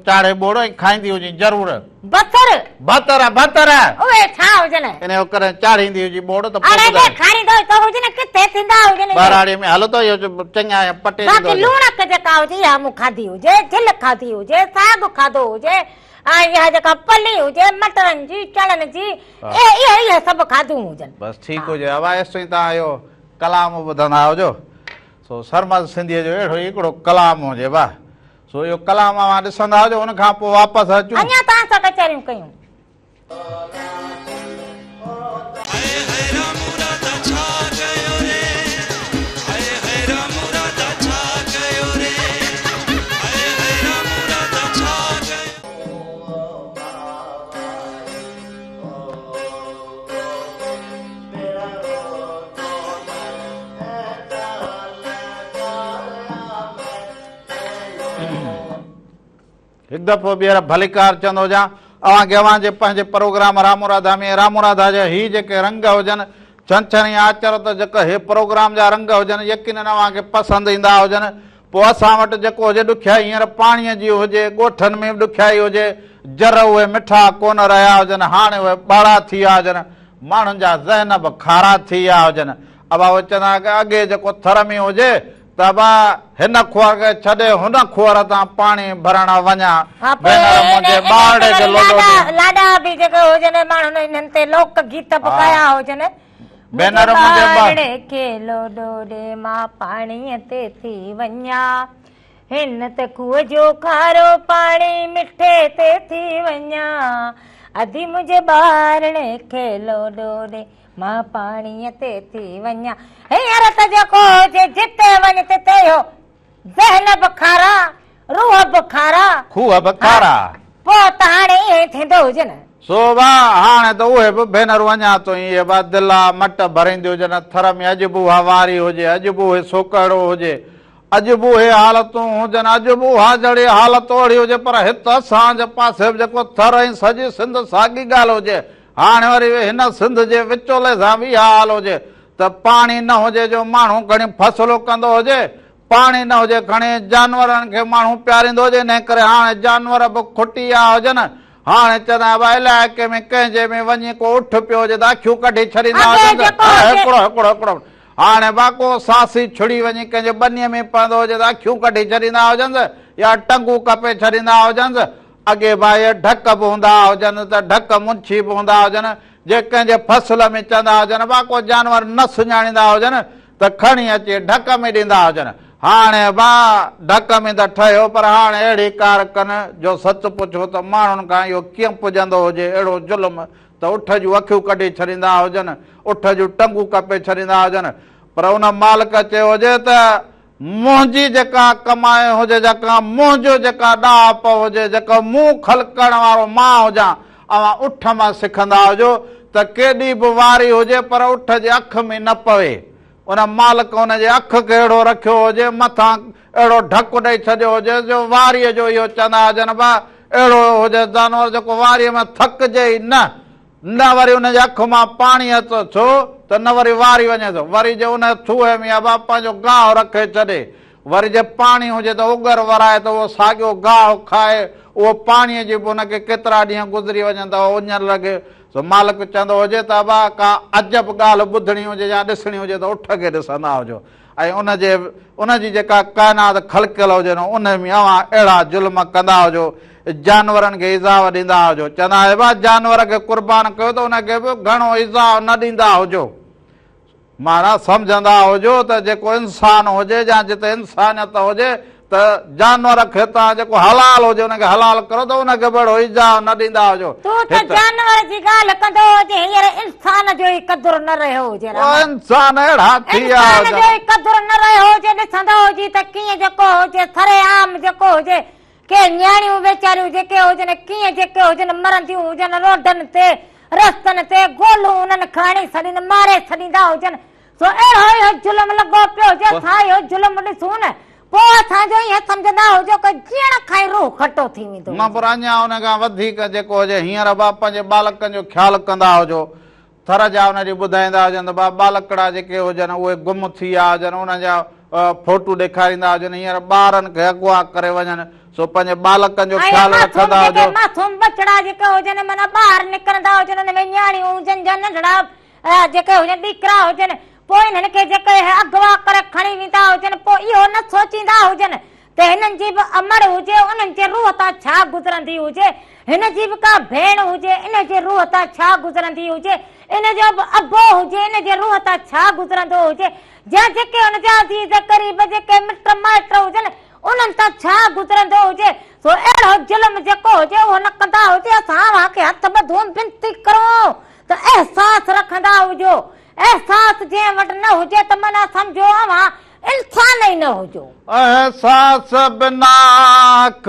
چاڙهي ٻوڙ ۽ کائيندي هجين ضرور. بصر. ڀتر ڀتر. اهي ڇا هجن؟ انهيء جو ڪرين چاڙهيندي هجين ٻوڙ ته پوء اڙي ٻڌاء. ڏيکاريندو ته هجن ڪٿي ٿيندا هجن اهي. ٻهراڙيء ۾ هل ته اهو چڱا پٽي ڏيندو باقي هجي. لوڻڪ جيڪا هجي اها مون کاڌي هجي، جهل کاڌي هجي، ساڳ کاڌو هجي ۽ اها جيڪا پلي هجي مٽرن جي، چڻن جي، اهي اهي اهي سڀ کاڌيون هجن. بس ٺيڪ هجي. ابا ايستائين توهان اهو ڪلام ٻڌندا هجو. سو سرمد سنڌيء جو اهڙو ئي هڪڙو ڪلام هجي واهه. سو اهو ڪلام اوهان ڏسندا هجو ان کان پوء واپس اچون. اڃا توهان سان ڪچهريون ڪيون. هاء هاء رامو راڌا ڇا ڪيو ري هاء هاء رامو راڌا ڇا ڪيو ري هاء هاء رامو راڌا ڇا ڪيو. هڪ دفعو ٻيهر ڀليڪار چوندو هجان اوهان کي اوهان جي پنهنجي پروگرام رامو راڌا ۾ رامو راڌا جا هي جيڪي رنگ هجن ڇنڇر ۽ آچر ته جيڪا هي پروگرام جا رنگ هجن يقينن اوهان کي پسند ايندا هجن پوء اسان وٽ جيڪو هجي ڏکيائي هينئر پاڻيء جي هجي ڳوٺن ۾ به ڏکيائي هجي جر اهي مٺا ڪونه رهيا هجن هاڻي اهي ٻاڙا ٿي ويا هجن ماڻهن جا ذهن به کارا ٿي ويا هجن ابا اهي چوندا ڪه اڳي جيڪو ٿر ۾ هجي ته ابا هن کوهه کي ڇڏي هن کوهر تان پاڻي ڀرڻ وڃان ها پوء ڀينر منهنجي ٻارڙي کي لوڏو ڏي. لاڏا به جيڪي هجن ماڻهن انهن تي لوڪ گيت به ڳايا هجن. ڀينر منهنجي ٻارڙي کي لوڏو ڏي مان پاڻيء تي ٿي وڃان هن ته کوهه جو کارو پاڻي مٺي تي ٿي وڃان ادي منهنجي ٻارڙي کي لوڏو ڏي مان پاڻيء تي ٿي وڃان. هينئر ته جيڪو هجي جتي وڃ تتي اهو ذهن به کارا، روح به کارا. کوهه به کارا. پوء ته هاڻي ائين ئي ٿيندو هجي نه. سو وا هاڻي ته اهي به ڀينرون اڃا تائين اهي وا دلا مٽ ڀرينديون هجن. ٿر ۾ اڄ به اها واري هجي، اڄ به اهي سوڪهڙو هجي، اڄ به اهي حالتون هجن، اڄ به اها جهڙي حالت اهڙي هجي پر هت اسان جي پاسي به جيڪو ٿر ۽ سڄي سنڌ ساڳي ڳالهه هجي. هاڻي وري هن سنڌ جي وچولي سان به اها حال هجي ته پاڻي نه هجي جو ماڻهو کڻي فصل ڪندو هجي، پاڻي نه هجي کڻي جانورن کي ماڻهو پياريندو هجي، انهي ڪري هاڻي جانور به کٽي ويا هجن، هاڻي چوندا آهن ڀاء علائقي ۾ ڪنهن جي ۾ وڃي ڪو اٺ پيو هجي ته اکيون ڪڍي ڇڏيندا هجن ته هڪڙو هڪڙو هڪڙو هاڻي ڀاء ڪو ساسي ڇڙي وڃي ڪنهن جي ٻنيء ۾ پوندو هجي ته اکيون ڪڍي ڇڏيندا هجنس يا ٽنگون ڪپي ڇڏيندا هجنس، اڳي ڀائي ڍڪ به هوندا هجن ته ڍڪ منڇي به هوندا هجن، جي ڪنهن جي فصل ۾ چوندا هجن ڀا ڪو جانور نه سڃاڻيندا هجن ته کڻي اچي ڍڪ ۾ ڏيندا هجن. هاڻي ڀا ڍڪ ۾ ته ٺهيو پر هاڻي اهڙي ڪار ڪن جو سچ پڇو ته ماڻهن کان اهو ڪيئن پڄندو هجي اهڙو ظلم ته اٺ جون اکيون ڪڍي ڇڏيندا هجن، اٺ جون ٽنگون ڪپي ڇڏيندا هجن پر ان مالڪ چيو هجي ته منهنجي جيڪا ڪمائي هجي، جيڪا منهنجو جيڪا ڏاهپ هجي، جيڪو مون خلقڻ وارو مان هجان، اوهان اٺ مان سکندا هجو ته ڪيڏي به واري هجي پر اٺ جي اک ۾ نه پوي. ان مالڪ ان جي اک کي اهڙو رکيو هجي، مٿان اهڙو ڍڪ ڏئي ڇڏيو هجيس جو واريء جو اهو چوندا هجن ڀا اهڙو هجي جانور جيڪو واريء ۾ ٿڪجي ئي نه، نه وري ان جي اک مان پاڻي اچي ٿو ته نه وري واري وڃي ٿو. وري جي ان ٿوهي ۾ ابا پنهنجو گاهه رکي ڇڏي، وري جي پاڻي هجي ته اوڳر ورائي ته اهو ساڳيو گاهه کائي، اهو پاڻيء جي به ان کي ڪيترا ڏينهن گذري وڃن ته اڃ لڳي. سو مالڪ چوندو هجي ته ابا ڪا عجب ڳالهه ٻڌڻي هجي يا ڏسڻي هجي ته اٺ کي ڏسندا هجو ۽ ان جي ان جي جيڪا ڪائنات خلقيل هجي نه ان ۾ اوهان اهڙا ظلم ڪندا هجو جانورن کي ايذاء ڏيندا هجو چوندا آهيو ابا جانور کي قربان ڪيو ته ان کي به گهڻو ايذاء نه ڏيندا هجو. معنيٰ سمجهندا هجو ته جيڪو انسان هجي يا جتي انسانيت هجي ته جانور کي توهان جيڪو حلال هجي ان کي حلال ڪرو ته ان کي به اهڙو ايذاء نه ڏيندا هجو. تون ته جانور جي ڳالهه ڪندو هجين هينئر انسان جو ئي قدر نه رهيو هجي راما. انسان اهڙا ٿي ويا انسان جو ئي قدر نه رهيو هجي ڏسندو هجين ته ڪيئن جيڪو هجي سرعام جيڪو هجي ڪي نياڻيون ويچاريون جيڪي هجن ڪيئن جيڪي هجن مرنديون هجن روڊن تي رستن تي گولون انهن کي هڻي ڇڏين ماري ڇڏيندا هجن سو اهڙو اهو ظلم لڳو پيو هجي اسان اهو ظلم ڏسون نه پوء اسان جو ائين سمجهندا هجو ڪه جيئڻ کان ئي روح کٽو ٿي ويندو نه هجي. پر اڃا ان کان وڌيڪ جيڪو هجي هينئر به پنهنجي ٻالڪن جو خيال ڪندا هجو ٿر جا ان ڏينهن ٻڌائيندا هجن ته ڀا ٻالڪڙا جيڪي هجن اهي گم ٿي ويا هجن انهن جا فوٽو ڏيکاريندا هجن هينئر ٻارن کي اغوا ڪري وڃن سو پنهنجي ٻالڪن جو ۽ خيال معصوم رکندا جيڪي هجو. معصوم ٻچڙا جيڪي هجن معنيٰ ٻاهر نڪرندا هجن ان ۾ نياڻيون هجن يا ننڍڙا جيڪي هجن ڏيڪرا هجن پوء انهن کي جيڪي اغوا ڪري کڻي ويندا هجن پوء اهو نه سوچيندا هجن ته هنن جي به امڙ هجي انهن جي روح تان ڇا گذرندي هجي، هن جي به ڪا ڀيڻ هجي ان جي روح تان ڇا گذرندي هجي، ان جو به ابو هجي ان جي روح تان ڇا گذرندو هجي يا جيڪي ان جا عزيز قريب جيڪي مٽ مائٽ هجن انهن تان ڇا گذرندو هجي، سو اهڙو ظلم جيڪو هجي اهو نه ڪندا هجي، اسان اوهان کي هٿ ٻڌون بنتي ڪرون ته احساس رکندا هجو، احساس جنهن وٽ نه هجي ته معنيٰ سمجهو اوهان انسان ئي نه هجو. احساس بنا اک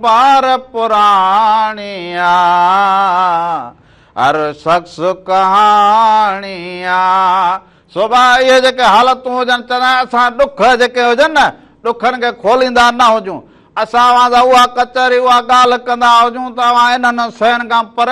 بار پراڻي آ، هر شخص ڪهاڻي آ. سو ڀاء اهي جيڪي حالتون هجن چوندا آهن اسان ڏک جيڪي هجن نه ڏکن کي کوليندا نه هجون اسان اوهان سان اها ڪچهري اها ڳالهه ڪندا هجون ته اوهان انهن شين کان پر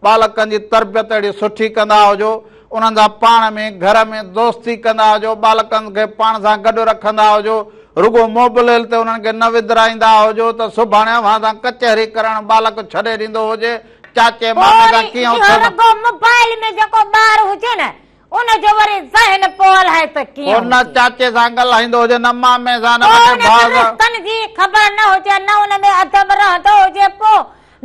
ٻالڪن جي تربيت اهڙي سٺي ڪندا هجو، انهن سان پاڻ ۾ گهر ۾ دوستي ڪندا هجو، ٻالڪن کي پاڻ سان گڏ رکندا هجو، رڳو موبليل تي انهن کي نه وڌرائيندا هجو ته سڀاڻي اوهان سان ڪچهري ڪرڻ ٻالڪ ڇڏي ڏيندو هجي، چاچي مامي سان پوء ڪيئن اهو اٿندو. رڳو موبائل ۾ جيڪو ٻار هجي نه ان جو وري ذهن پوء الائي ته ڪيئن پوء نه هجي. چاچي سان ڳالهائيندو هجي نه مامي سان نه پوء وڏي ان کي ڀاء سان. رشتن جي خبر نه هجي نه ان ۾ ادب رهندو هجي پوء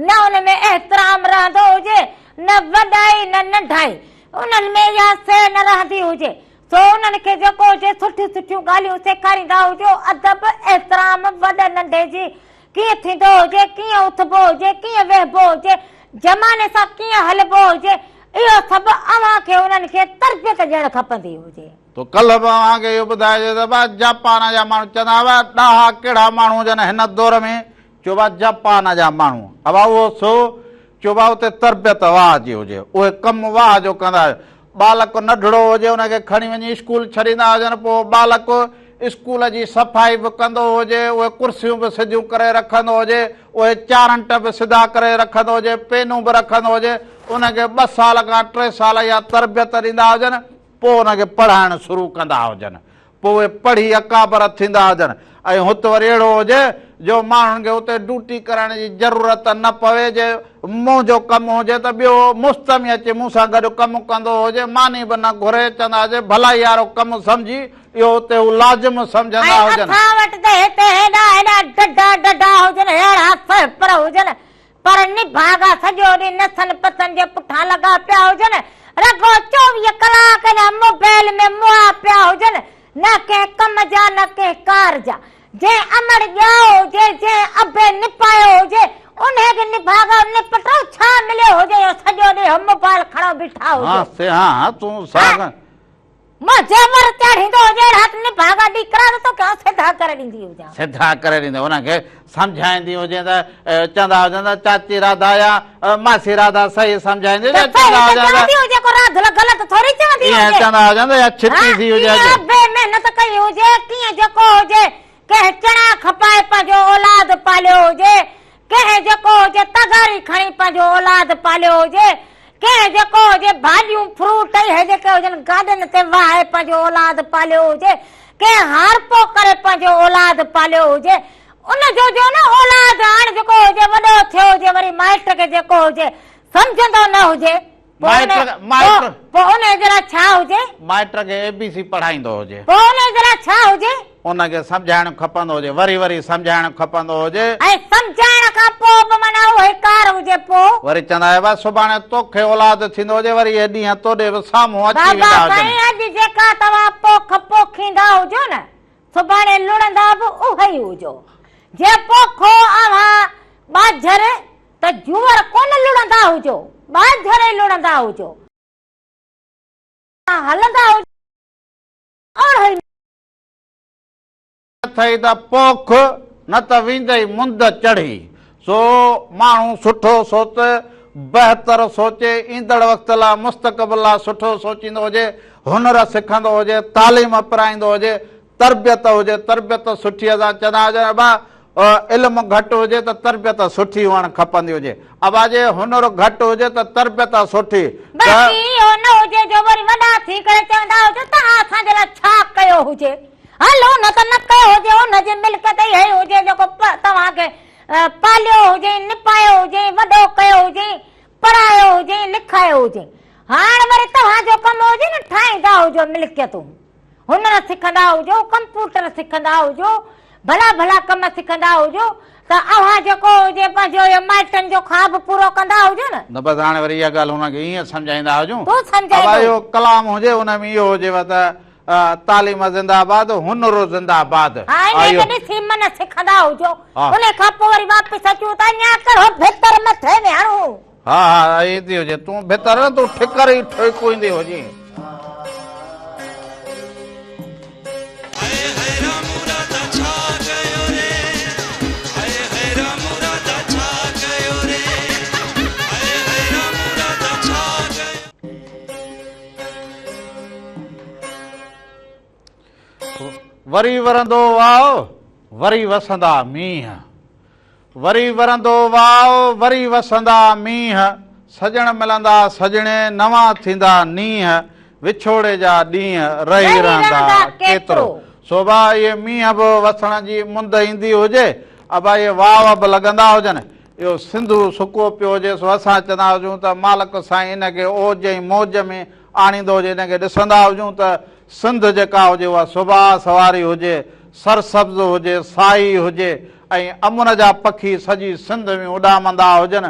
نه ان ۾ احترام رهندو هجي، نه وڏائي نه ننڍائي، انهن ۾ اها شيء نه رهندي هجي، سو انهن کي جيڪو هجي سٺيون سٺيون ڳالهيون سيکاريندا هجو، ادب، احترام وڏي ننڍي جي ڪيئن ٿيندو هجي، ڪيئن اٿبو هجي، ڪيئن ويهبو هجي، زماني سان ڪيئن هلبو هجي، اهو سڀ اوهان کي انهن کي تربيت ڏيڻ کپندي هجي. تو ڪلهه به اوهان کي اهو ٻڌايو ته ڀاء جاپان جا ماڻهو چوندا هئا ڏاها ڪهڙا ماڻهو هجن هن دور ۾، چئبو آ جاپان جا ماڻهو ابا اهو سو چئبو آ اتي تربيت واهه جي هجي اهي ڪم واهه جو ڪندا هجن ٻالڪ ننڍڙو هجي ان کي کڻي وڃي اسڪول ڇڏيندا هجن پوء ٻالڪ اسڪول جي صفائي به ڪندو هجي اهي ڪرسيون به سڌيون ڪري رکندو هجي اهي چارنٽ به سڌا ڪري رکندو هجي پينون به رکندو هجي ان کي ٻه سال کان ٽي سال اها تربيت ڏيندا هجن پوء ان کي پڙهائڻ شروع ڪندا هجن پوء اهي پڙهي اڪابر ٿيندا هجن ۽ هت وري اهڙو هجي جو ماڻهن کي اتي ڊيوٽي ڪرڻ جي ضرورت نه پوي جي منهنجو ڪم هجي ته ٻيو مفت ۾ اچي مون سان گڏ ڪم ڪندو هجي ماني به نه گهري چوندا هجي ڀلائي وارو ڪم سمجهي اهو اتي هو لازم سمجهندا ۽ هجن. اسان وٽ ته هتي هيڏا هيڏا ڊڍا ڊڍا هجن ههڙا سهپر هجن پر نڀاڳا سڄو ڏينهن نسن پسن جي پٺان لڳا پيا هجن، رڳو 24 ڪلاڪ اڃا موبائل ۾ مئا پيا هجن، نه ڪنهن ڪم جا نه ڪنهن ڪار جا. جنهن امڙ ڄائو هجي، جنهن ابي نپايو هجي، انهي کي نڀاڳا نپٽو ڇا مليو هجي جو سڄو ڏينهن موبائل کڻو بيٺا هجو. ها سي ها ها تون ساڳ. منهنجي ور چاڙهيندو هجي اهڙا ته نڀاڳا ڏيڪرا ته توکي آئون سڌا ڪري ڏيندي هجان. سڌا ڪري ڏيندي انهن کي سمجهائيندي هجين ته چوندا هجن ته چاچي راڌا يا ماسي راڌا صحيح سمجهائيندي ته چوندا صحيح ته هجن ته چوندي هجي ڪو. اولاد لاء غلط ٿوري چوندي ائين هجي. چوندا هجن ته اها ڇتي ٿي هجي اڄ. ڪيئن بي محنت ڪئي هجي، ڪيئن جيڪو هجي ڪنهن چڻا کپائي پنهنجو اولاد پاليو هجي، ڪنهن جيڪو هجي تغاري کڻي پنهنجو اولاد پاليو هجي، ڪنهن جيڪو هجي ڀاڄيون فروٽ اهي جيڪي هجن گاڏين تي وهائي پنهنجو اولاد پاليو هجي، ڪنهن هارپو ڪري پنهنجو اولاد پاليو هجي، ان جو جو نه اولاد هاڻ جيڪو هجي وڏو ٿيو هجي وري مائٽ کي جيڪو هجي سمجهندو نه هجي پوء انهيء جي لاء ڇا هجي؟ مائٽ کي اي بي سي پڙهائيندو هجي. پوء انهيء جي لاء ڇا هجي؟ ان کي سمجهائڻ کپندو هجي، وري وري سمجهائڻ کپندو هجي. ۽ سمجهائڻ کان پوء به معنيٰ اهوئي ڪار هجي پوء. وري چوندا آهي بابا سڀاڻي توکي اولاد ٿيندو هجي وري اهي ڏينهن توڏي به سامهون اچي ويندا بابا هجن. سائين اڄ جيڪا توهان پوک پوکيندا هجو نه سڀاڻي لڻندا به اهي ئي هجو. جي پوکو اوهان ٻاجهر ته جوئر ڪونه لڙندا هجو، ٻاجهر ئي لڙندا هجو. هلندا هجو اوڙهه ئي. اٿئي ته پوک، نه ته ويندئي مند چڙهي. سو ماڻهو سٺو سوچ، بهتر سوچي، ايندڙ وقت لاء، مستقبل لاء سٺو سوچيندو هجي، هنر سکندو هجي، تعليم پرائيندو هجي، تربيت هجي، تربيت سٺيء سان چوندا هجن ابا علم گهٽ هجي ته تربيت سٺي هئڻ کپندي هجي، ابا جي هنر گهٽ هجي ته تربيت سٺي ته. باقي اهو نه هجي جو وري وڏا ٿي ڪري چوندا هجو توهان اسان جي لاء ڇا ڪيو هجي، هل ان ته نه ڪيو هجي، ان جي ملڪيت اها ئي هجي جيڪو توهان کي پاليو هجي، نپايو هجي، وڏو ڪيو هجي، پڙهايو هجي، لکايو هجي. هاڻ وري توهان جو ڪم هجي نه ٺاهيندا هجو ملڪيتون. هنر سکندا هجو، ڪمپوٽر سکندا هجو، ڀلا ڀلا ڪم سکندا هجو ته اوهان جيڪو هجي پنهنجو اهو مائٽن جو خواب پورو ڪندا هجو نه. نه بس هاڻي وري اها ڳالهه هن کي ائين سمجهائيندا هجون. تون سمجهائيندو ابا اهو ڪلام هجي ان ۾ اهو هجيو ته تعليم زنده آباد هنر زنده آباد. ها انهي کي ڏسي من سکندا هجو. انهي کان پوء وري واپس اچون ته اڃا ڪهڙو ڀتر مٿي ۾ هڻون. ها ها ايندي هجي تون ڀتر نه تون ٺڪر ئي ٺوڪوئيندي هجين. هاء هاء رامو راڌا ڇا ڪيو ري هاء هاء رامو راڌا ڇا ڪيو ري هاء هاء رامو راڌا ڇا ڪيو. وري ورندو واء وري وسندا مينهن. وري ورندو واء، وري وسندا مينهن، سڄڻ ملندا سڄڻي، نوان ٿيندا نينهن، وڇوڙي جا ڏينهن، رهي رهندا ڪيترو. سو ڀاء اهي مينهن به وسڻ جي مند ايندي هجي، ابا اهي واء به لڳندا هجن، اهو سنڌو سڪو پيو هجي، سو اسان چوندا هجون ته مالڪ سائين ان کي اوج ۽ موج ۾ آڻيندو هجي، ان کي ڏسندا هجون ته سنڌ جيڪا هجي اها سڀاس واري هجي، سرسبز هجي، سائي هجي ۽ امن جا پکي سڄي سنڌ ۾ اڏامندا هجن،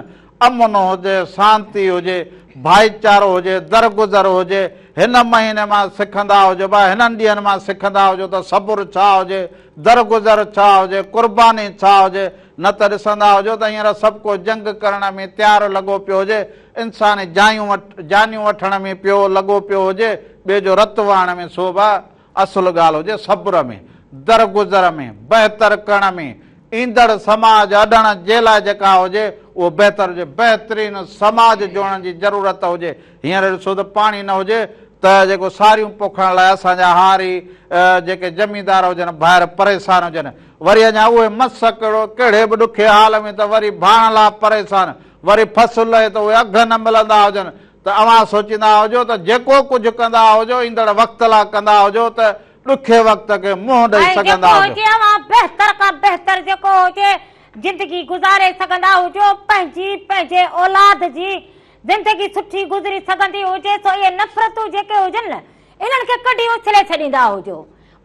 امن هجي، سانتي هجي، ڀائيچارو هجي، درگذر هجي، هن مهيني مان سکندا هجو ڀا هنن ڏينهن مان سکندا هجو ته صبر ڇا هجي، درگذر ڇا هجي، قرباني ڇا هجي، نه ته ڏسندا هجو ته هينئر سڀ ڪو جنگ ڪرڻ ۾ تيار لڳو پيو هجي، انساني جايون جانيون وٺڻ ۾ پيو لڳو پيو هجي، ٻئي جو رت وهڻ ۾ سو به اصل ڳالهه هجي صبر ۾، درگذر ۾، بهتر ڪرڻ ۾، ايندڙ سماج اڏڻ جي لاء جيڪا هجي اهو بهتر هجي، بهترين سماج جوڙڻ جي ضرورت هجي، هينئر ڏسو ته پاڻي نه هجي ته جيڪو ساريون پوکڻ لاء اسان جا هاري جيڪي زميندار هجن ڀائر پريشان هجن، وري اڃا اهي مس ڪهڙي به ڏکي حال ۾ ته وري ڀاڻ لاء پريشان، وري فصل لهي ته اهي اگهه نه ملندا هجن ته اوهان سوچيندا هجو ته جيڪو ڪجهه ڪندا هجو ايندڙ وقت لاء ڪندا هجو ته ڏکي وقت کي منهن ڏئي ۽ سگهندا جيڪو هجو. هجي اوهان بهتر کان بهتر جيڪو هجي زندگي گذاري سگهندا هجو پنهنجي پنهنجي اولاد جي زندگي سٺي گذري سگهندي هجي سو اهي نفرتون جيڪي هجن نه انهن کي ڪڍي اڇلي ڇڏيندا هجو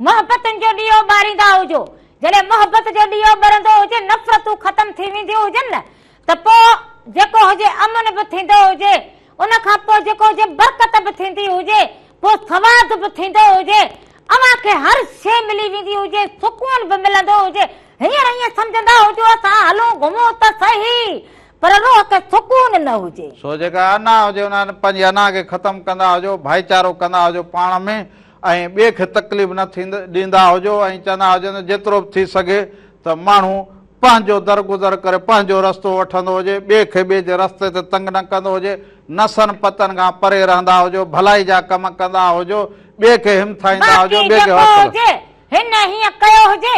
محبتن جو ڏيئو ٻاريندا هجو جڏهن محبت جو ڏيئو ٻرندو هجي نفرتون ختم ٿي وينديون هجن نه ته پوء جيڪو هجي امن به ٿيندو هجي، ان کان پوء جيڪو هجي برڪت به ٿيندي هجي، پوء سواد به ٿيندو هجي، اوهان کي هر شيء ملي ويندي هجي، سڪون به ملندو هجي، هينئر ائين سمجهندا هجو اسان هلون گهمون ته سهي پر روح کي سڪون نه هجي. سو جيڪا انا هجي ان پنهنجي انا کي ختم ڪندا هجو، ڀائيچارو ڪندا هجو پاڻ ۾ ۽ ٻئي کي تڪليف نه ڏيندا هجو ۽ چوندا هجو ته جيترو به ٿي سگهي ته ماڻهو پنهنجو درگذر ڪري پنهنجو رستو وٺندو هجي، ٻئي کي ٻئي جي رستي تي تنگ نه ڪندو هجي، نسن پتن کان پري رهندا هجو، ڀلائي جا ڪم ڪندا هجو، ٻئي کي همٿائيندا هجو، باقي ٻئي کي جيڪو حوصلو. هجي، هن هيئن ڪيو هجي،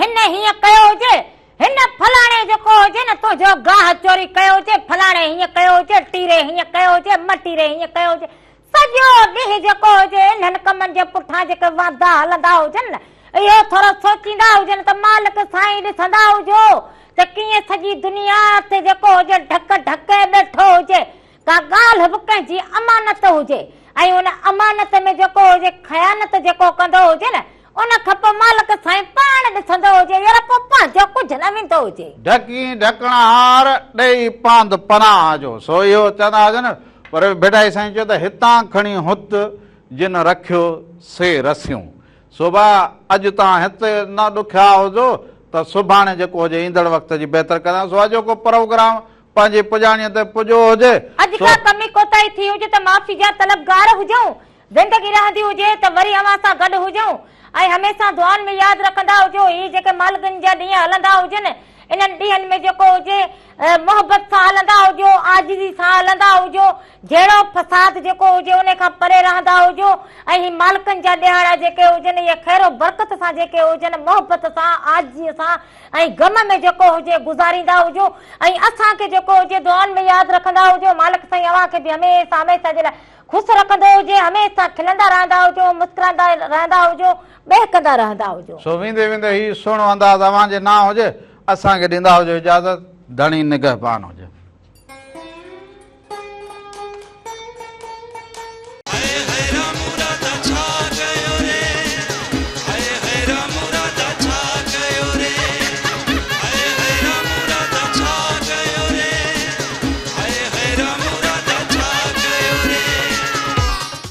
هن هيئن ڪيو هجي، هن فلاڻي جيڪو هجي نه تنهنجو گاهه چوري ڪيو هجي، فلاڻي هيئن ڪيو هجي، ٽيري هيئن ڪيو هجي، مٽيري هيئن ڪيو هجي، سڄو ڏينهن جيڪو هجي انهن ڪمن جي پٺان جيڪي واندا هلندا هجن نه اهو ٿورو سوچيندا هجن ته مالڪ سائين ڏسندا هجو ته ڪيئن سڄي دنيا تي جيڪو هجي ڍڪ ڍڪي ٻيٺو هجي ڪا ڳالهه به ڪنهن جي امانت هجي ۽ ان امانت ۾ جيڪو هجي خيانت جيڪو ڪندو هجي نه ان کان پوء مالڪ سائين پاڻ ڏسندو هجي يار پوء پنهنجو ڪجهه نه ويندو هجي. ڍڪين ڍڪڻهار ڏيئي پاند پناهه جو سو اهو چوندا هجن پر ڀٽائي سائين چيو ته هتان کڻي هت جن رکيو سي رسيون سو ڀاء اڄ توهان هت نه ڏکيا هجو ته سڀاڻي جيڪو هجي ايندڙ وقت جي بهتر ڪندا سو اڄوڪو پروگرام پنهنجي پڄاڻيء تي پڄو هجي اڄ سو. ڪا ڪمي ڪوتاهي ٿي هجي ته معافي جا طلبگار هجون. زندگي رهندي هجي ته وري اوهان سان گڏ هجون ۽ هميشه دعائن ۾ ياد رکندا هجو. هي جيڪي مالگين جا ڏينهن هلندا هجن انهن ڏينهن ۾ جيڪو هجي محبت سان هلندا هجو، عاجزي سان هلندا هجو، جهيڙو فساد جيڪو هجي انهي کان پري رهندا هجو ۽ هي مالڪن جا ڏهاڙا جيڪي هجن اهي خير و برڪت سان جيڪي هجن محبت سان عاجزي سان ۽ غم ۾ جيڪو هجي گذاريندا هجو ۽ اسان کي جيڪو هجي دعائن ۾ ياد رکندا هجو. مالڪ سائين اوهان کي به هميشه هميشه جي لاء خوش رکندو هجي، هميشه کلندا رهندا هجو، مسڪرائيندا رهندا هجو، ٻهڪندا رهندا هجو. سو ويندي ويندي هي سهڻو انداز اوهان جي نانء هجي، اسان کي ڏيندا هجو اجازت، ڌڻي نگهبان هجي.